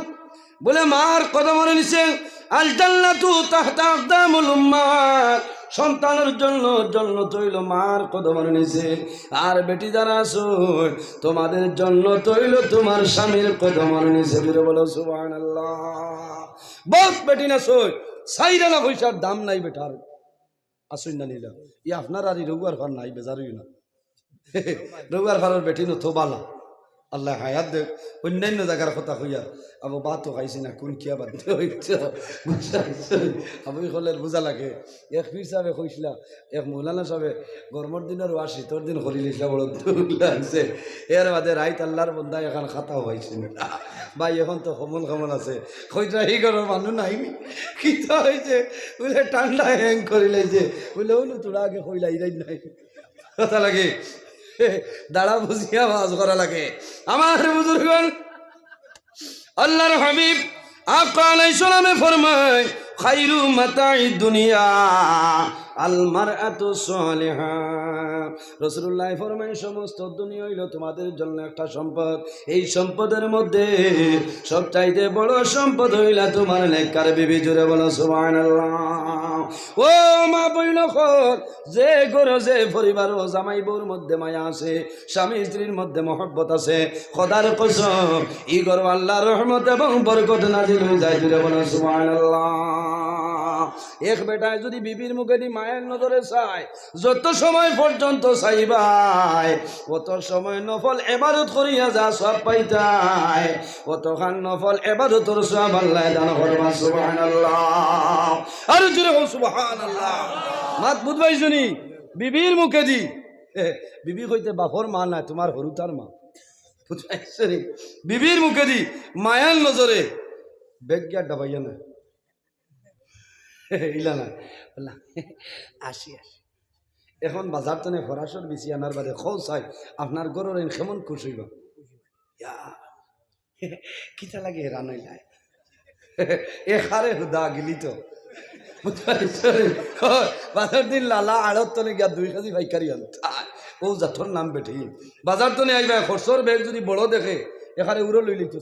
বলে মার কদমর নিচে, আল জান্নাতু তাহতা আকদামুল উম্মাহাত। সন্তানর জন্য জন্নত অইলো মার কদমর নিচে। আর বেটি যারা আছো, তোমাদের জন্নত অইলো তোমার স্বামীর কদমর নিচে। জোরে বলো সুবহানাল্লাহ। বউত বেটিন আছইন, চাইর আনা পয়সার দাম নাই বেটার। আছইন না নি লা? ই আপনার আর ই রউয়ার ফার নাই, বেজার অইও না। রউয়ার ফারর বেটিন অত বালা। আল্লায় হায়াত দেউক, অইন্যাইন্য জাগার কথা কইয়ার। আবু ভাতও খাইছি না, কুন কিয়া বাদ দিয়া অইতো। আবু ইকলর বুঝা লাগে। এক পীর সাবে কইছলা, এক মৌলানা সাবে গরমর দিনর ওয়াজ শীতর দিন করিলিছলা, বড় দুখ লাগছে। এর বাদে রাইত আল্লাহর বন্দায় এখান খাতাও পাইছে না। ভাই, এখন তো কমল কমল আছে। কইরা, "ই ঘরর মানুষ নাই নি? কিতা অইছে?" বলে, "ঠান্ডা হ্যাং করিলাইছে।" বলে, "অউ নু তোরা আগে কইলা, ইরাই নাই।" কথা লাগে। দাঁড়া বুঝিয়া ওয়াজ করা লাগে। আমার বুজুর্গন, আল্লাহর হাবিব আকা আলাইহিস সালামে ফরমায়, "খাইরু মাতাইদ দুনিয়া আল মারআতু সালিহা।" রাসূলুল্লাহ ফরমায়, "সমস্ত দুনিয়া অইলো তোমাদের জন্য একটা সম্পদ। এই সম্পদের মধ্যে সবচাইতে বড় সম্পদ অইলা তোমার নেককার বিবি।" জোরে বলো সুবহানাল্লাহ। ও মা বইন অকল, যে ঘরো যে পরিবারো জামাই বউর মধ্যে মায়া আছে, স্বামী স্ত্রীর মধ্যে মহব্বত আছে, খোদার কসম, ই ঘরো আল্লাহর রহমত এবং বরকত নাজিল অই যায়। জোরে বলো সুবহানাল্লাহ। এক বেটায় যদি বিবির মুখেদি মায়ার নজরে চায়, যত সময় পর্যন্ত চাইবায়, অত সময় নফল ইবাদত করিয়া যা সওয়াব পাইতায়, অতখান নফল ইবাদতর সওয়াব আল্লায় দান করবা। সুবহানাল্লাহ। আরো জোরে কও সুবহানাল্লাহ। মাত বুঝবায় নি? বিবির মুখেদি, বিবি কইতে বাপর মা নায়, তোমার হুরুতার মা। বুঝবায় নি? বিবির মুখেদি মায়ার নজরে বেগ গিয়া ডাবাইয়া না। ইলা না। বললা, "আসি, আসি।" এখন বাজার তনে ফরাসর বিচি আনার বাদে কও চাই, আপনার ঘরর এইন কেমন খুশ অইবা? ইয়া, কিতা লাগে হেরান অইলায়? এ খারে হুদা গিলি তো। বুঝতে পারছো? বাজার দিন লালা আড়ত তনে গিয়া দুই কেজি পাইকারি আনতা। অউ জাতর নাম বেটি। বাজার তনে আইবা, খরচর বেগ যদি বড় দেখে, এখানে উড়ো লইলিতো।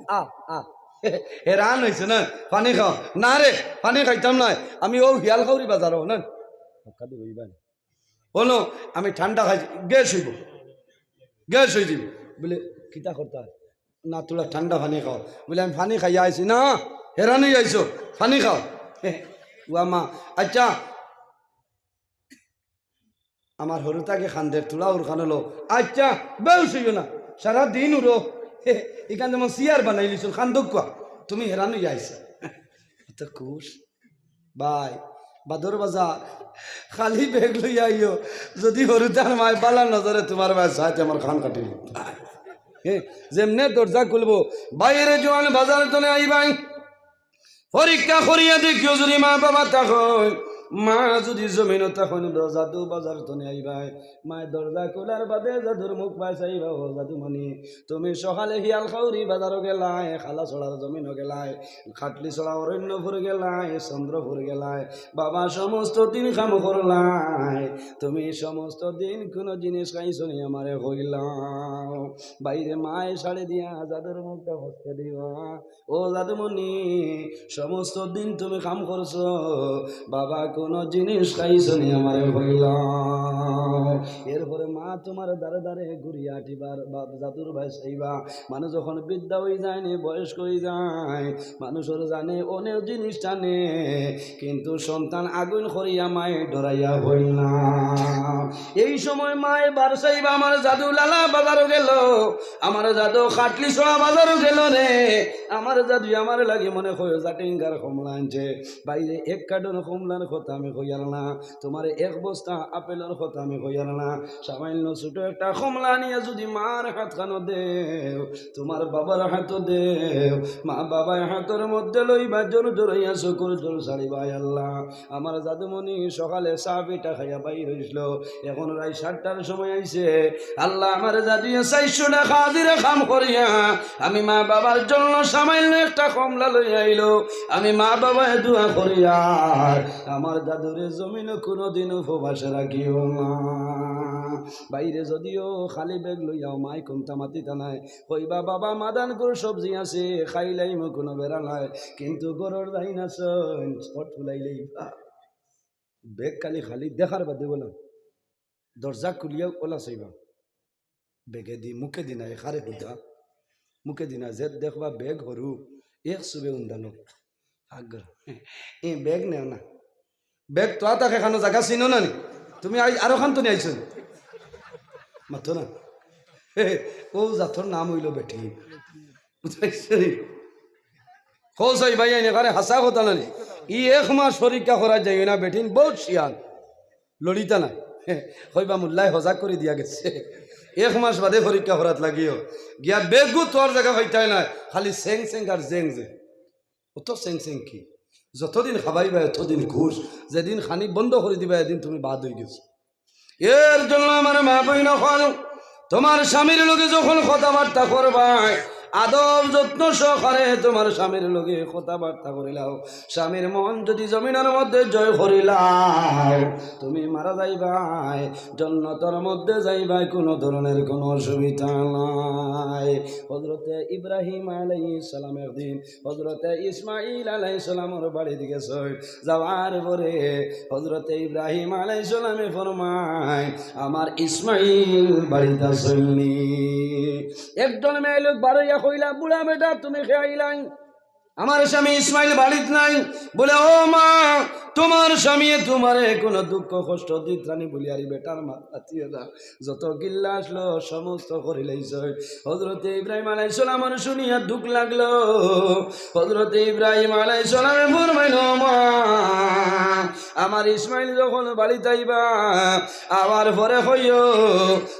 আ, আ। হেরান অইছে না? পানি খাও। না রে, পানি খাইতাম নায়। আমি অউ হিয়ালখাউরি বাজারো না। অনো, আমি ঠান্ডা খাইছি, গ্যাস অইবো, গ্যাস অই যিবো। বলে, "কিতা করতায়?" "না, থুড়া ঠান্ডা পানি খাও।" বলে, "আমি পানি খাইয়া আইছি।" "না, হেরান অইয়া আইছো, পানি খাও।" ও আম্মা, আচ্ছা, আমার হুরুতাকে কান্দের, থুড়া উড়খান অইলো। আচ্ছা, বেউশ অইও না, সারা দিন উড়ো। ইখান যেমন চেয়ার বানাইলিছইন, কান্দউক্কা, তুমি হেরান অইয়া আইছো। অত খুশ। ভাই, বাদর বাজার, খালি বেগ লইয়া আইও। যদি হুরুতার মায় বালা নজরে তোমার বায় চায়, তে আমার কান কাটিল। এ, যেমনে দরজা খুলবো, বাইরে জোয়ান বাজার তনে আইবায়। পরীক্ষা করিয়া দেখিও, যদি মা বাবা থাকইন, মা যদি জমিনো থাকইন, যাদু বাজার তনে আইবায়। মায় দরজা খুলার বাদে যাদুর মুখ বায় চাইবা, "ও যাদুমণি, তুমি সকালে হিয়ালখাউরি বাজারো গেলায়, খালাছড়ার জমিনো গেলায়, খাটলিছড়া অরণ্যপুর গেলায়, চন্দ্রপুর গেলায়, বাবা সমস্ত দিন কাম করলায়, তুমি সমস্ত দিন কুনু জিনিস খাইছো নি আমারে কইলাও।" বাইরে মায় ছাড়ি দিয়া যাদুর মুখটা ফসকে দিবা, "ও যাদুমণি, সমস্ত দিন তুমি কাম করছো, বাবা কুনু জিনিস খাইছো নি আমারে কইলাও।" এরপরে মা তুমার দারে দারে ঘুরিয়া আটিবার বা-, জাদুর ভাই চাইবা। মানুষ যখন বৃদ্ধা অই যায় নি, বয়স্ক অই যায়, মানুষর জানে অনেক জিনিস টানে, কিন্তু সন্তান আগুন করিয়া মায়ে ডরাইয়া হইল না। এই সময় মায়ে বার চাইবা, আমার জাদু লালা বাজারো গেল, আমার জাদু খাটলি ছড়া বাজারো গেল রে, আমার জাদু আমার লাগি মনে হয় জাটিঙ্গার কমলা আনছে। বাইরে এক কার্টন কমলার কথা আমি কইয়ার না, তুমারে এক বস্তা আপেলর কথা আমি কইয়ার না, সামান্য ছোট একটা কমলা আনিয়া যদি মার হাত খানো দেও, তুমার বাবার হাতো দেও, মা বাবায় হাতর মধ্যে লইবা, জোর জোর অইয়া চকুর জোর ছাড়িবা, "আয় আল্লাহ, আমার জাদুমণি সকালে চা পিঠা খাইয়া বাইর অইছিল, এখন রাইত সাতটার সময় আইছে, আল্লাহ আমার জাদুয়ে চাইরশো টেকা হাজিরা কাম করিয়া আমি মা বাবার জন্য সামান্য একটা কমলা লইয়া আইলো, আমি মা বাবায় দোয়া করিয়ার আমার জাদুরে জমিনো কুনুদিন উপবাসে রাখিও না।" বাইরে যদিও খালি ব্যাগ লইয়াও মাই কুন্তা মাতিতা নায়, কইবা, "বাবা, মাদানকুর সবজি আছে, খাইলাইমু, কুনু বেড়া নাই, কিন্তু ঘরর যাইন আছইন, ছট ফুলাইলাইবা।" ব্যাগ খালি খালি দেখার বাদে বললাম, দরজা খুলিয়া ওলা চাইবা। ব্যাগেদি মুখেদি নায়, এখারে হুদা। মুখেদি নায়, যে দেখবা ব্যাগ হরু, এক সুবে উন্দানো। আগ্রহ। এ ব্যাগ নেও না। ব্যাগ তো আতা খানো জাগা চিনো না নি? তুমি আই-, আরো খান তো নি আইছো? মাতো না। ও জাতর নাম অইলো বেটিন। বুঝতে পারছো নি? কও চাই ভাই, এনে কারে হাছা কথা না নি? ই এক মাস পরীক্ষা করা যায় না, বেটিন বউত শিয়ান। লড়িতা না। কইবা, "মুল্লায় হজাগ করি দিয়া গেছে।" এক মাস বাদে পরীক্ষা করাত লাগিও। গিয়া ব্যাগগু তোর জাগা পাইতায় না, খালি সেং সেং আর জেং জেং। অত সেং সেং কি? যতদিন খাবাইবা, অতদিন খুশ। যেদিন খানি বন্ধ করি দিবা, এদিন তুমি বাদ অই গেছো। এর জন্য আমার মা বইন অকল, তুমার স্বামীর লগে যখন কথাবার্তা করবায়, আদব যত্ন সহকারে তুমার স্বামীর লগে কথাবার্তা করিলাও। স্বামীর মন যদি জমিনর মধ্যে জয় করিলাও, তুমি মারা যাইবায়, জন্নতর মধ্যে যাইবায়, কুনু ধরনের কুনু অসুবিধা নাই। হযরতে ইব্রাহিম আলাইহিস সালাম একদিন হযরতে ইসমাইল আলাইহিস সালামর বাড়িত গেছইন। যাওয়ার পরে হযরতে ইব্রাহিম আলাইহিস সালামে ফরমাইন, "আমার ইসমাইল বাড়িত আছইন নি?" একজন মেয়ে লোক বারইয়া কইলা, "বুড়া বেটা, তুমি কে আইলায়? আমার স্বামী ইসমাইল বাড়িত নাই।" বলে, "ও মা, তুমার স্বামীয়ে তুমারে কুনু দুঃখ কষ্ট দিতরা নি বুলিয়া ই বেটার মাত পাতিও না।" যত গিল্লা আছলো সমস্ত করিলাইছইন। হযরতে ইব্রাহিম আলাইহিস সালামর শুনিয়া দুঃখ লাগলো। হযরতে ইব্রাহিম আলাইহিস সালামে ফরমাইন, "ও মা, আমার ইসমাইল যখন বাড়িত আইবা, আওয়ার পরে কইও,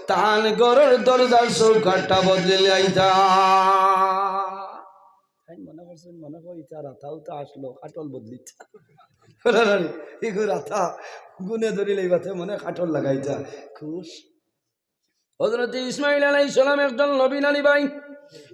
তান ঘরর দরজার চৌকাঠটা বদলিলাইতা।" তাইন মনে করছইন, মনে কয় ইতা রাতা উতা আছলো, কাঠল বদলিতা। ইগু রাতা গুনে ধরিলাইবা তে মনে কাঠল লাগাইতা। খুশ। হযরতে ইসমাইল আলাইহিস সালাম একজন নবী না নি ভাই।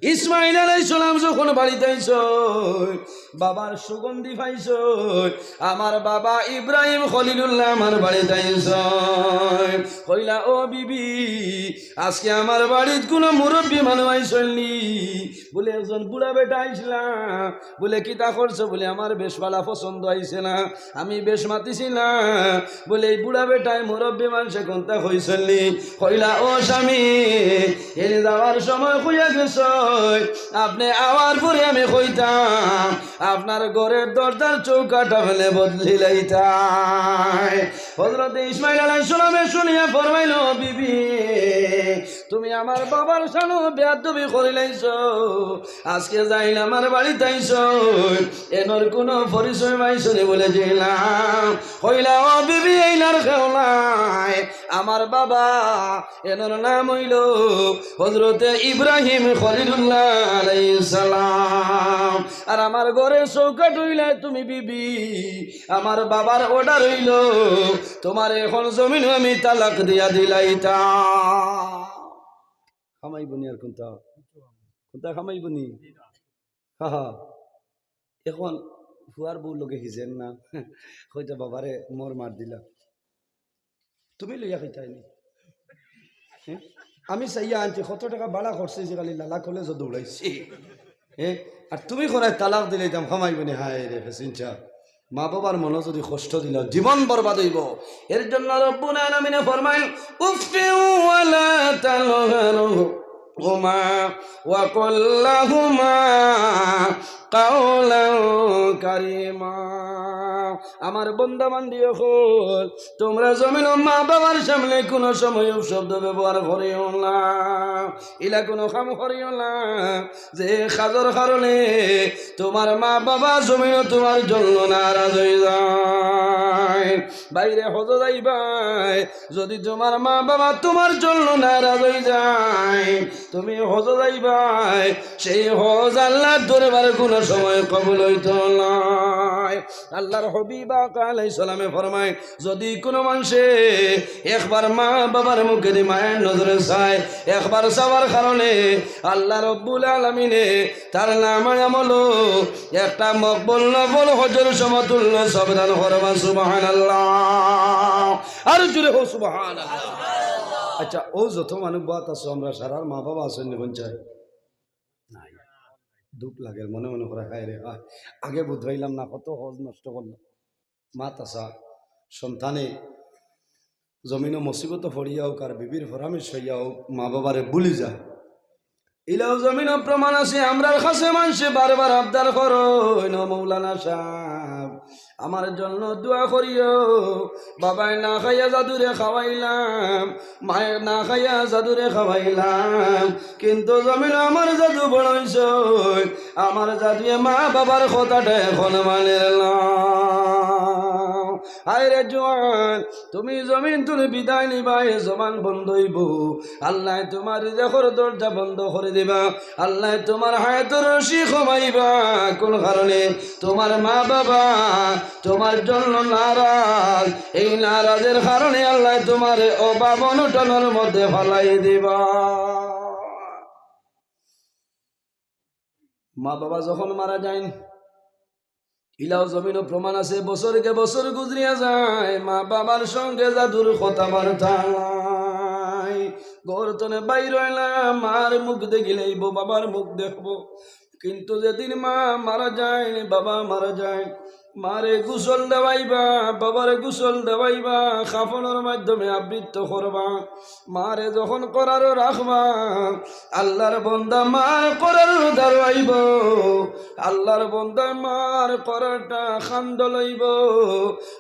ইসমাইল আলাইহিস সালাম যখন বাড়িত আইছইন, বাবার সুগন্ধি পাইছইন, আমার বাবা ইব্রাহিম খলিলুল্লাহ আমার বাড়িত আইছইন। কইলা, "ও বিবি, আজকে আমার বাড়িত কুনু মুরব্বি মানুষ আইছইন নি?" বলে, "একজন বুড়া বেটা আইছলা।" বলে, "কিতা করছো?" বলে, "আমার বেশ বালা পছন্দ আইছে না, আমি বেশ মাতিছি না।" বলে, "এই বুড়া বেটায় মুরব্বি মানষে কুন্তা কইছইন নি?" কইলা, "ও স্বামী, এনে যাওয়ার সময় কইয়া গেছইন, আপনে আওয়ার পরে আমি কইতাম, আপনার ঘরর দরজার চৌকাঠ আপনে বদলিলাইতায়।" হযরতে ইসমাইল আলাইহিস সালামে শুনিয়া ফরমাইল, "বিবি, তুমি আমার বাবার সানো বেয়াদবি করিলাইছো। আজকে যাইন আমার বাড়িত আইছইন, এনর কুনু পরিচয় পাইছো নি?" বলে, "জি না।" কইলা, "ও বিবি, এইন আর কেউ নাই। আমার বাবা, এনর নাম অইলো হযরতে ইব্রাহিম খলিলুল্লাহ আলাইহিস সালাম। আর আমার ঘরর চৌকাঠ অইলায় তুমি বিবি। আমার বাবার order অইলো, তুমারে এখন জমিনো আমি তালাক দিয়া দিলাইতাম।" কামাইবো নি আর কুন্তা? কুন্তা কামাইবো নি? হা হা। এখন ফুয়ার বউর লগে হিজের না। কইতা, "বাবারে, মোর মার দিলা।" তুমি লইয়া খাইতায় নি? হ্যাঁ? আমি চাইয়া আনছি, কত টেকা ভাড়া খরচ অইছে, খালি লালা কলেজো দৌড়াইছি। হ্যাঁ? আর তুমি করায় তালাক দিলাইতাম, কামাইবো নি? হায় রে, ফেসিনচা। মা বাবার মনো যদি কষ্ট দিলাও, জীবন বরবাদ অইবো। এর জন্য রব্বুল আলামিনে ফরমাইন, "উফফিন ওয়ালা তানহারহুমা ওয়া কুল লাহুমা কাওলান কারীমা।" আমার বন্দা বান্দি অকল, তুমরা জমিনো মা বাবার সামনে কুনু সময় অপশব্দ ব্যবহার করিও না, ইলা কুনু কাম করিও না, যে কাজর কারণে তুমার মা বাবা জমিনো তুমার জন্য নারাজ অইযায়। ভাইরে, হজো যাইবায়, যদি তুমার মা বাবা তুমার জন্য নারাজ অইযায়, তুমি হজো যাইবায়, সেই হজ আল্লার দরবারে কুনু সময় কবুল অইতো নায়। আল্লার হাবিব আকা আলাইহিস সালামে ফরমাইন, যদি কুনু মানষে একবার মা বাবার মুখেদি মায়ার নজরে চায়, একবার চাওয়ার কারণে আল্লা রব্বুল আলামিনে তার নামায় আমলো একটা মকবুল নফল হজর সমতুল্য সওয়াব দান করবা। সুবহানাল্লাহ। আরো জোরে কও সুবহানাল্লাহ। আচ্ছা, অউ যত মানুষ বওয়াত আছো, আমরার সারার মা বাবা আছইন নি? নাই। দুখ লাগের, মনে মনে করা, "হায় রে হায়, আগে বুঝাইলাম না, কত হজ নষ্ট করলাম।" মা তাছা সন্তানে জমিনো মুসিবতো পড়িয়া অউক আর বিবির পরামর্শ অইয়া অউক, মা বাবারে ভুলি যায়। ইলাও জমিনো প্রমাণ আছে, আমরার কাছে মানষে বারবার আবদার করইন, "ও মৌলানা সাব, আমার জন্য দোয়া করিও।" বাবায় না খাইয়া জাদুরে খাওয়াইলাম, মায়ে না খাইয়া জাদুরে খাওয়াইলাম, কিন্তু জমিনো আমার জাদু বড় অইছে, আমার জাদুয়ে মা বাবার কথাটা এখন মানের না। হায় রে জোয়ান, তুমি জমিন তুলি বিদায় নিবায়, জবান বন্ধ অইবো, আল্লায় তুমার রিজিকর দরজা বন্ধ করি দিবা, আল্লায় তুমার হায়াতর রশি কমাইবা। কুন কারণে? তুমার মা বাবা তুমার জন্য নারাজ, এই নারাজের কারণে আল্লায় তুমারে অভাব অনটনর মধ্যে ফালাই দিবা। মা বাবা যখন মারা যাইন, ইলাও জমিনো প্রমাণ আছে, বছরকে বছর গুজরিয়া যায়, মা বাবার সঙ্গে জাদুর কথাবার্তা নাই। ঘর তনে বাইর অইলাম, মার মুখ দেখিলেইবো, বাবার মুখ দেখবো, কিন্তু যেদিন মা মারা যাইন, বাবা মারা যাইন, মারে গোসল দেওয়াইবা, বাবারে গোসল দেওয়াইবা, কাফনর মাধ্যমে আবৃত করবা। মারে যখন করারো রাখবা, আল্লার বন্দা মার করারো দাঁড়াইবো, আল্লার বন্দা মার করারটা কান্দো লইবো।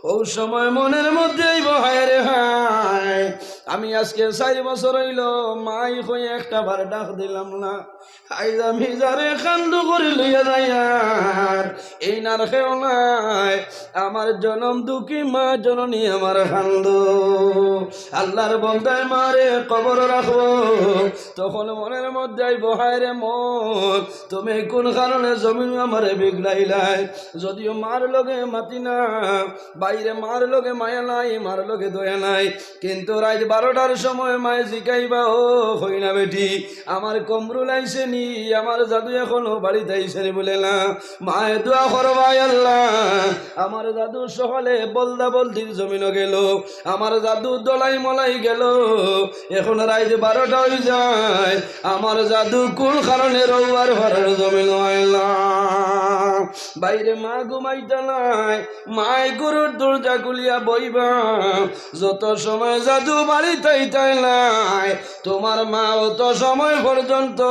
অউ সময় মনের মধ্যে অইবো, "হায় রে হায়, আমি আজকে চাইর বছর অইলো মাই কই একটা বার ডাক দিলাম না।" আইজ আমি যারে কান্দো করি লইয়া যাইয়ার, এইন আর কেউ নাই। আমার জনম দুঃখী মা জননী আমার কান্দো। আল্লার বন্দায় মারে কবরো রাখবো, তখন মনের মধ্যে আইবো, "হায় রে মন, তুমি কুন কারণে জমিনো আমারে বিগড়াইলায়?" যদিও মার লগে মাতি না, ভাইরে, মার লগে মায়া নাই, মার লগে দয়া নাই, কিন্তু রাইত বারোটার সময় মায়ে জিকাইবা, "ও কইনা বেটি, আমার কমরুল আইছে নি? আমার জাদু এখনো বাড়িত আইছে নি?" বলে, "না।" মায়ে দোয়া করবা, "আয় আল্লাহ, আমার জাদু সকালে বলদা বলদির জমিনো গেল, আমার জাদু দলাই মলাই গেল, এখন রাইত বারোটা অইযায়, আমার জাদু কুন কারণে রউয়ার ঘরর জমিনো আইলা?" ভাইরে, মা ঘুমাইতা নায়, মায় ঘরর দরজা খুলিয়া বইবা। যত সময় জাদু বাড়িত আইতা নায়, তুমার মা অত সময় পর্যন্ত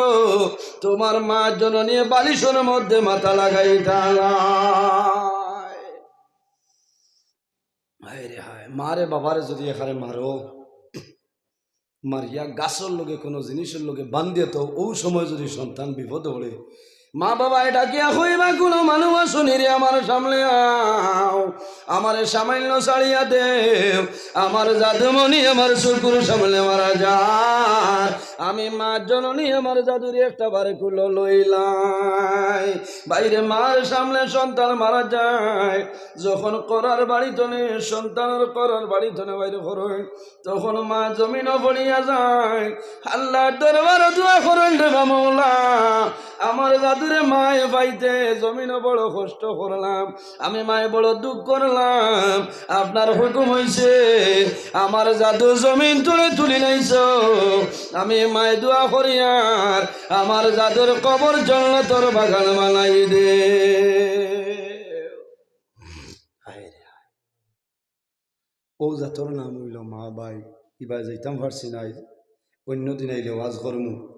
তুমার মা জননী বালিশর মধ্যে মাথা লাগাইতা নায়। হায় রে হায়, মারে বাবারে যদি এখানে মারো, মারিয়া গাছর লগে কুনু জিনিসর লগে বান্ধিয়া তো, অউ সময় যদি সন্তান বিপদে পড়ে, মা বাবায় ডাকিয়া কইবা, "কুনু মানুষ আছো নি রে, আমার সামনে আও, আমারে সামান্য ছাড়িয়া দেও, আমার জাদুমণি আমার চকুর সামনে মারা যার, আমি মা জননী আমার জাদুরে একটা বারে কুলো লইলাই।" ভাইরে, মার সামনে সন্তান মারা যায়, যখন করার বাড়ি তনে, সন্তানর করার বাড়ি তনে বাইর করইন, তখন মা জমিনো পড়িয়া যায়, আল্লার দরবারো দোয়া করইন, "রে বা মৌলা, আমার জাদুরে মায়ে পাইতে জমিনো বড় কষ্ট করলাম, আমি মায়ে বড় দুঃখ করলাম, আপনার হুকুম অইছে আমার জাদু জমিন তুলে তুলিলাইছো, আমি মায়ে দোয়া করিয়ার আমার জাদুর কবর জন্নতর বাগান বানাই দে।" অউ জাতর নাম অইলো মা বাই। ইবায় যাইতাম পারছি না, অইন্য দিন আইলে ওয়াজ করমু।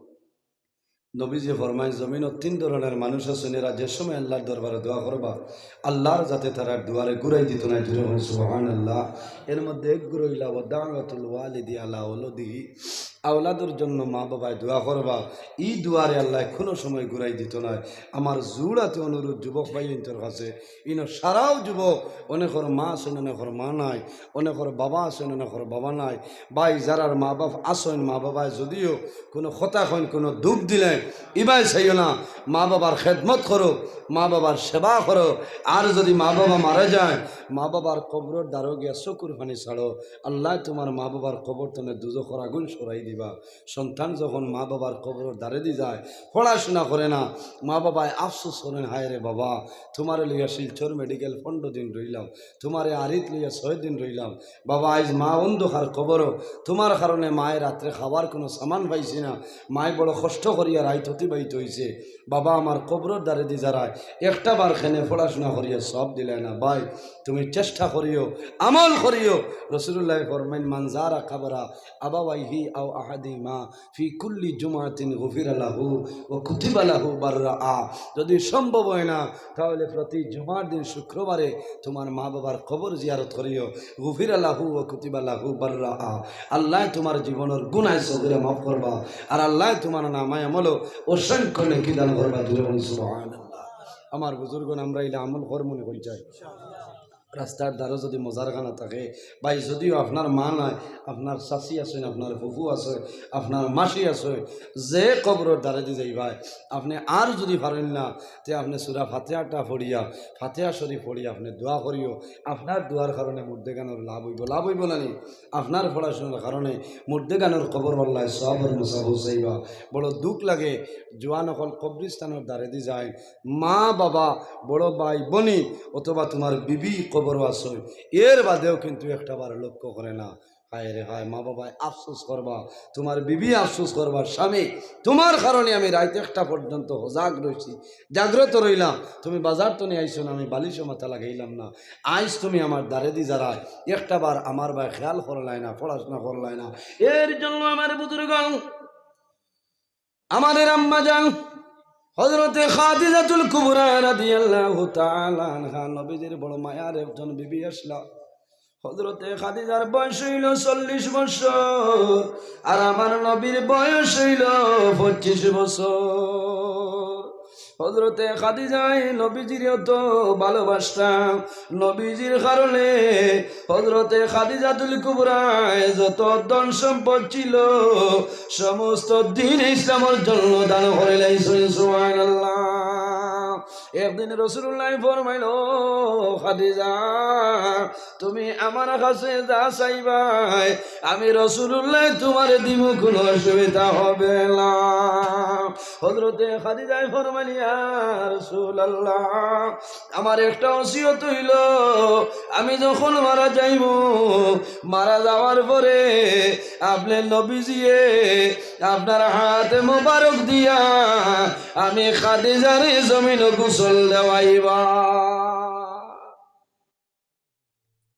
নবীজি ফরমাইন, জমিনো তিন ধরনর মানুষ আছইন, এরা যে সময় আল্লার দরবারে দোয়া করবা, আল্লার জাতে তারার দুয়ারে ঘুরাই দিতো নায়। জুরে কইন সুবহানাল্লাহ। এর মধ্যে এক গুরু অইলা ওয়া দাওয়াতুল ওয়ালিদি আলা ওয়ালাদিহি, আওলাদর জন্য মা বাবায় দোয়া করবা, ই দুয়ারে আল্লায় কুনু সময় ঘুরাই দিতো নায়। আমার জুড়াতে অনুরোধ যুবক ভাইয়াইন্তর কাছে, ইনো সারাও যুবক, অনেকর মা আছইন, অনেকর মা নাই, অনেকর বাবা আছইন, অনেকর বাবা নাই। ভাই, যারার মা বাপ আছইন, মা বাবায় যদিও কুনু কথা কইন, কুনু দুখ দিলে, ইবায় চাইও না। মা বাবার খেদমত করো, মা বাবার সেবা করো। আর যুদি মা বাবা মারা যায়, মা বাবার কবরর দ্বারো গিয়া চকুর পানি ছাড়ো। আল্লায় তুমার মা বাবার কবর তনে দুজখর আগুন সরাই দিবা। সন্তান যখন মা বাবার কবরর দ্বারেদি যায়, পড়াশুনা করে না, মা বাবায় আফসোস করইন, হায় রে বাবা, তুমারে লইয়া শিলচর মেডিকেল পনরো দিন রইলাম, তুমারে আরিত লইয়া ছয় দিন রইলাম। বাবা, আইজ মা অন্ধকার কবরো, তুমার কারণে মায় রাত্রে খাবার কুনু সামান পাইছে না, মায় বড় কষ্ট করিয়া রাইত অতিবাহিত অইছে। বাবা, আমার কবরর দ্বারেদি যারায় একটা বার কেনে পড়াশুনা করিয়া সওয়াব দিলায় না। ভাই, তুমি চেষ্টা করিও, আমল করিও। রাসুলুল্লায় ফরমাইন, মান জারা কাবরা আবাওয়াইহি আও আহাদিহিমা ফি কুল্লি জুমাতিন গুফিরা লাহু ওয়া কুতিবা লাহু বাররাআ। যুদি সম্ভব অয় না, তাহলে প্রতি জুমার দিন শুক্রবারে তুমার মা বাবার কবর জিয়ারত করিও। গুফিরা লাহু ওয়া কুতিবা লাহু বাররাআ। আল্লায় তুমার জীবনর গুনাহ সগিরা মাফ করবা, আর আল্লায় তুমার নামায় আমলো অসংখ্য নেকি দান করবা। জুরে কইন সুবহানাল্লাহ। আমার বুজুর্গ, আমরা ইলা আমল করমু নি কইন চাই। রাস্তার দ্বারো যুদি মজারখানা থাকে, ভাই, যুদিও আপনার মা নাই, আপনার চাচি আছইন, আপনার ফুফু আছে, আপনার মাসি আছে, যে কবরর দ্বারেদি যাইবায়, আপনে আর যুদি পারইন না, তে আপনে সুরা ফাতিহাটা পড়িয়া, ফাতিহা শরিফ পড়িয়া আপনে দোয়া করিও। আপনার দোয়ার কারণে মুর্দেগানর লাভ অইবো, লাভ অইবো না নি? আপনার পড়াশুনার কারণে মুর্দেগানর কবরো আল্লায় সওয়াবর মুসা পৌঁছাইবা। বড় দুখ লাগে, জুয়ান অকল কবরিস্তানর দ্বারেদি যাইন, মা বাবা, বড় ভাই বইন অথবা তুমার বিবি কবরো আছইন, এর বাদেও কিন্তু একটা বার লক্ষ্য করে না। হায় রে হায়, মা বাবায় আফসোস করবা, তুমার বিবি আফসোস করবা, স্বামী, তুমার কারণে আমি রাইত একটা পর্যন্ত হজাগ রইছি, জাগ্রত রইলাম। তুমি বাজার তনে আইছো না, আমি বালিশো মাথা লাগাইলাম না। আইজ তুমি আমার দ্বারেদি যারায়, একটা বার আমার বায় খেয়াল করলায় না, পড়াশুনা করলায় না। এর জন্য আমার বুজুর্গ, আমাদের আম্মা জান হযরতে খাদিজাতুল কুবরা রাদিয়াল্লাহু তাআলা আনহা, নবীজির বড় মায়ার একজন বিবি আছলা। হযরতে খাদিজার বয়স অইলো চল্লিশ বছর, আর আমার নবীর বয়স অইলো পঁচিশ বছর। হযরতে খাদিজায় নবীজিরে অত ভালোবাসতা, নবীজির কারণে হযরতে খাদিজাতুল কুবরায় যত ধন সম্পদ ছিল, সমস্ত দ্বীনে ইসলামর জন্য দান করিলাইছইন। সুবহানাল্লাহ। একদিন রাসুলুল্লায় ফরমাইলা, "ও খাদিজা, তুমি আমার কাছে যা চাইবায়, আমি রাসুলুল্লায় তুমারে দিমু, কুনু অসুবিধা হবে না।" হযরতে খাদিজায় ফরমাইলা, "ইয়া রাসুলাল্লাহ, আমার একটা ওসিয়ত অইলো, আমি যখন মারা যাইমু, মারা যাওয়ার পরে আপনে নবীজিয়ে আপনার হাত মোবারক দিয়া আমি খাদিজারে জমিনো গোসল দেওয়াইবা।"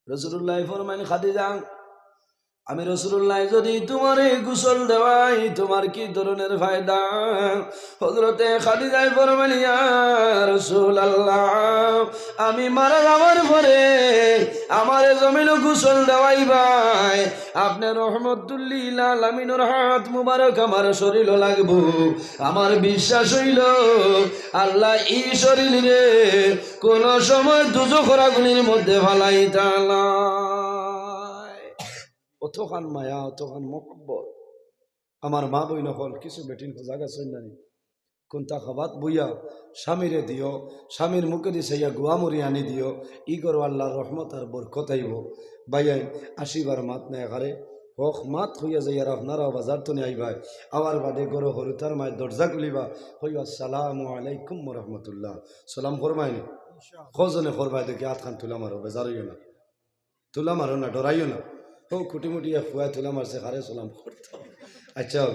রাসুলুল্লায় ফরমাইন, "খাদিজা, আমি রাসুলুল্লায় যুদি তুমারে গোসল দেওয়াই, তুমার কি ধরনের ফায়দা?" হযরতে খাদিজায় ফরমাইলা, "ইয়া রাসুলাল্লাহ, আমি মারা যাওয়ার পরে আমারে জমিনো গোসল দেওয়াইবায়, আপনে রহমতুল্লিল আলামিনর হাত মুবারক আমার শরীলো লাগবো। আমার বিশ্বাস অইলো, আল্লায় ই শরীলরে কুনু সময় দুজখর আগুনর মধ্যে ফালাইতা নায়।" অতখান মায়া, অতখান মহব্বত। আমার মা বইন অকল, কিছু বেটিন হজাগ আছইন না নি? কুন্তা খাবাত বইয়া স্বামীরে দিও, স্বামীর মুখেদি চাইয়া গুয়া মুড়ি আনি দিও, ই ঘরো আল্লার রহমত আর বরকত আইবো। ভাইয়াইন, আসিবার মাত নাই এখারে, হক মাত কইয়া যাইয়ার আপনারাও বাজার তনে আইবায়, আওয়ার বাদে ঘরো হুরুতার মায় দরজা খুলিবা, কইবা, "আসসালামু আলাইকুম ওয়া রাহমাতুল্লাহ।" সালাম করবায় নি? কজনে করবায় দেখি, আতখান তুলা মারো, বেজার অইও না। তুলা মারো না, ডরাইও না। ও কুটিমুটি এক ফুয়ায় তুলা মারছে, কারে সালাম করতো? আচ্ছা,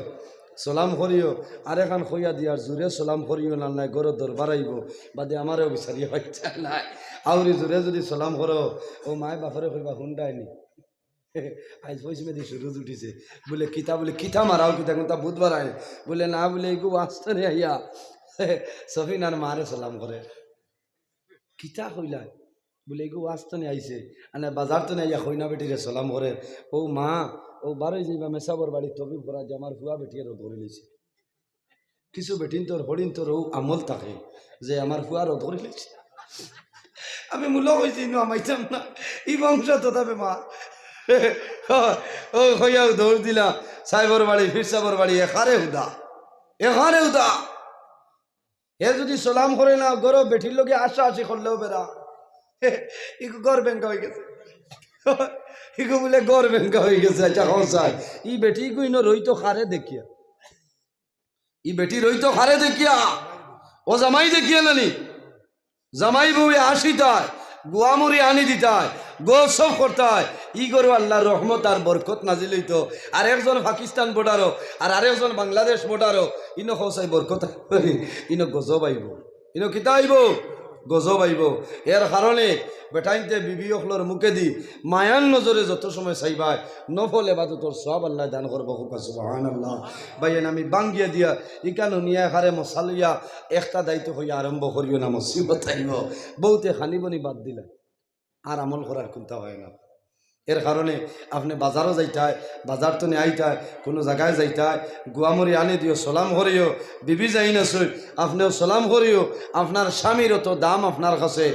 সালাম করিও, আরেকখান কইয়া দিয়ার, জুরে সালাম করিও না, নায় ঘরো দরবার আইবো, বাদে আমারেও বিচারিয়া পাইতা নায়। আউরি জুরে যুদি সালাম করো, অউ মায় বাপরে কইবা, "হুন্ডায় নি?" আইজ পশ্চিমেদি সুরুজ উঠিছে। বুলে, "কিতা?" বুলে, "কিতা মারাও কিতা? কুনটা বুধবার আয়?" বুলে, "না," বুলে, "এগু ওয়াজ তনে আইয়া সফিনার মারে সালাম করে।" "কিতা কইলা?" বুলে, "এগু ওয়াজ তনে আইছে, আনে বাজার তনে আইয়া কইনা বেটিরে সালাম করে, ও মা, ও বারোই যাইবা মেসাবর বাড়ি তবিব করা যে আমার ফুয়া বেটিয়ে রোদ করি লইছে।" কিছু বেটিন্তর হরিন্তর ও আমল থাকে যে আমার ফুয়া রোদ করি লইছে। আমি মূল কইছি, ইনো আমাইতাম না, ই বংশ তো তবে মা। ও কইয়াও দৌড় দিলা, সাহেবর বাড়ি, ফির সাহেবর বাড়ি, এখানে হুদা, এখানে হুদা। হে যদি সালাম করে না, গরো বেটির লগে আশা আশি করলেও বেড়া। ইগু গর বেঙ্গা হয়ে গেছে। ইগু বুলে গর বেঙ্গা হয়ে গেছে। আচ্ছা, হন স্যার, ই বেটি ইগু ইনো রইতো খারে দেখিয়া। ই বেটি রইতো খারে দেখিয়া। ও জামাই দেখিয়া নানি। জামাই বউয়ে আশিতায়, গুয়ামুরি আনি দিতায়, গো সব করতায়। ই গরো আল্লাহর রহমত আর বরকত নাজিল হইতো। আর একজন পাকিস্তান বর্ডারও, আর আরেকজন বাংলাদেশ বর্ডারও। ইনো খোসাই বরকত, ইনো গজব আইবো। ইনো কিতা আইবো? গজব আইবো। এর কারণে বেটাইন্তে বিবি অকলর মুখেদি মায়ার নজরে যত সময় চাইবায়, নফল এবাদতর সওয়াব আল্লায় দান করবো। কউক্কা সুবহানাল্লাহ। ভাইয়াইন, আমি বাঙ্গিয়া দিয়া ইকানো নিয়া এখারে মশালইয়া একটা দায়িত্ব কইয়া আরম্ভ করিও না, মুসিবত আইবো। বউতে খানি বনি বাদ দিলা, আর আমল করার কুনতা হয় না। এর কারণে আপনে বাজারও যাইতায়, বাজার তনে আইতায়, কুনু জাগায় যাইতায়, গুয়ামুরি আনি দিও, সালাম করিও, বিবি যাই না সই, আপনেও সালাম করিও। আপনার স্বামীর অত দাম আপনার কাছে।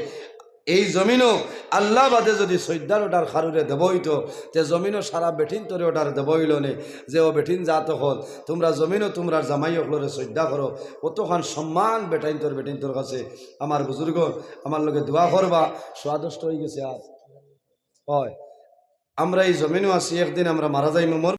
এই জমিনো আল্লাহ বাদে যদি সইজদার অর্ডার কারুরে দেবো অইতো, তে জমিনো সারা বেটিন্তরে অর্ডার দেবো অইলো নে, যে ও বেটিন জাত অকল, তুমরা জমিনো তুমরার জামাই অকলরে সইজদা করো। অতখান সম্মান বেটাইন্তর, বেটিন্তর কাছে। আমার বুজুর্গ, আমার লগে দোয়া করবা। সোয়া দশটা হয়ে গেছে আর। হয়, আমরা এই জমিনো আছি, একদিন আমরা মারা যাইমু, মরমু।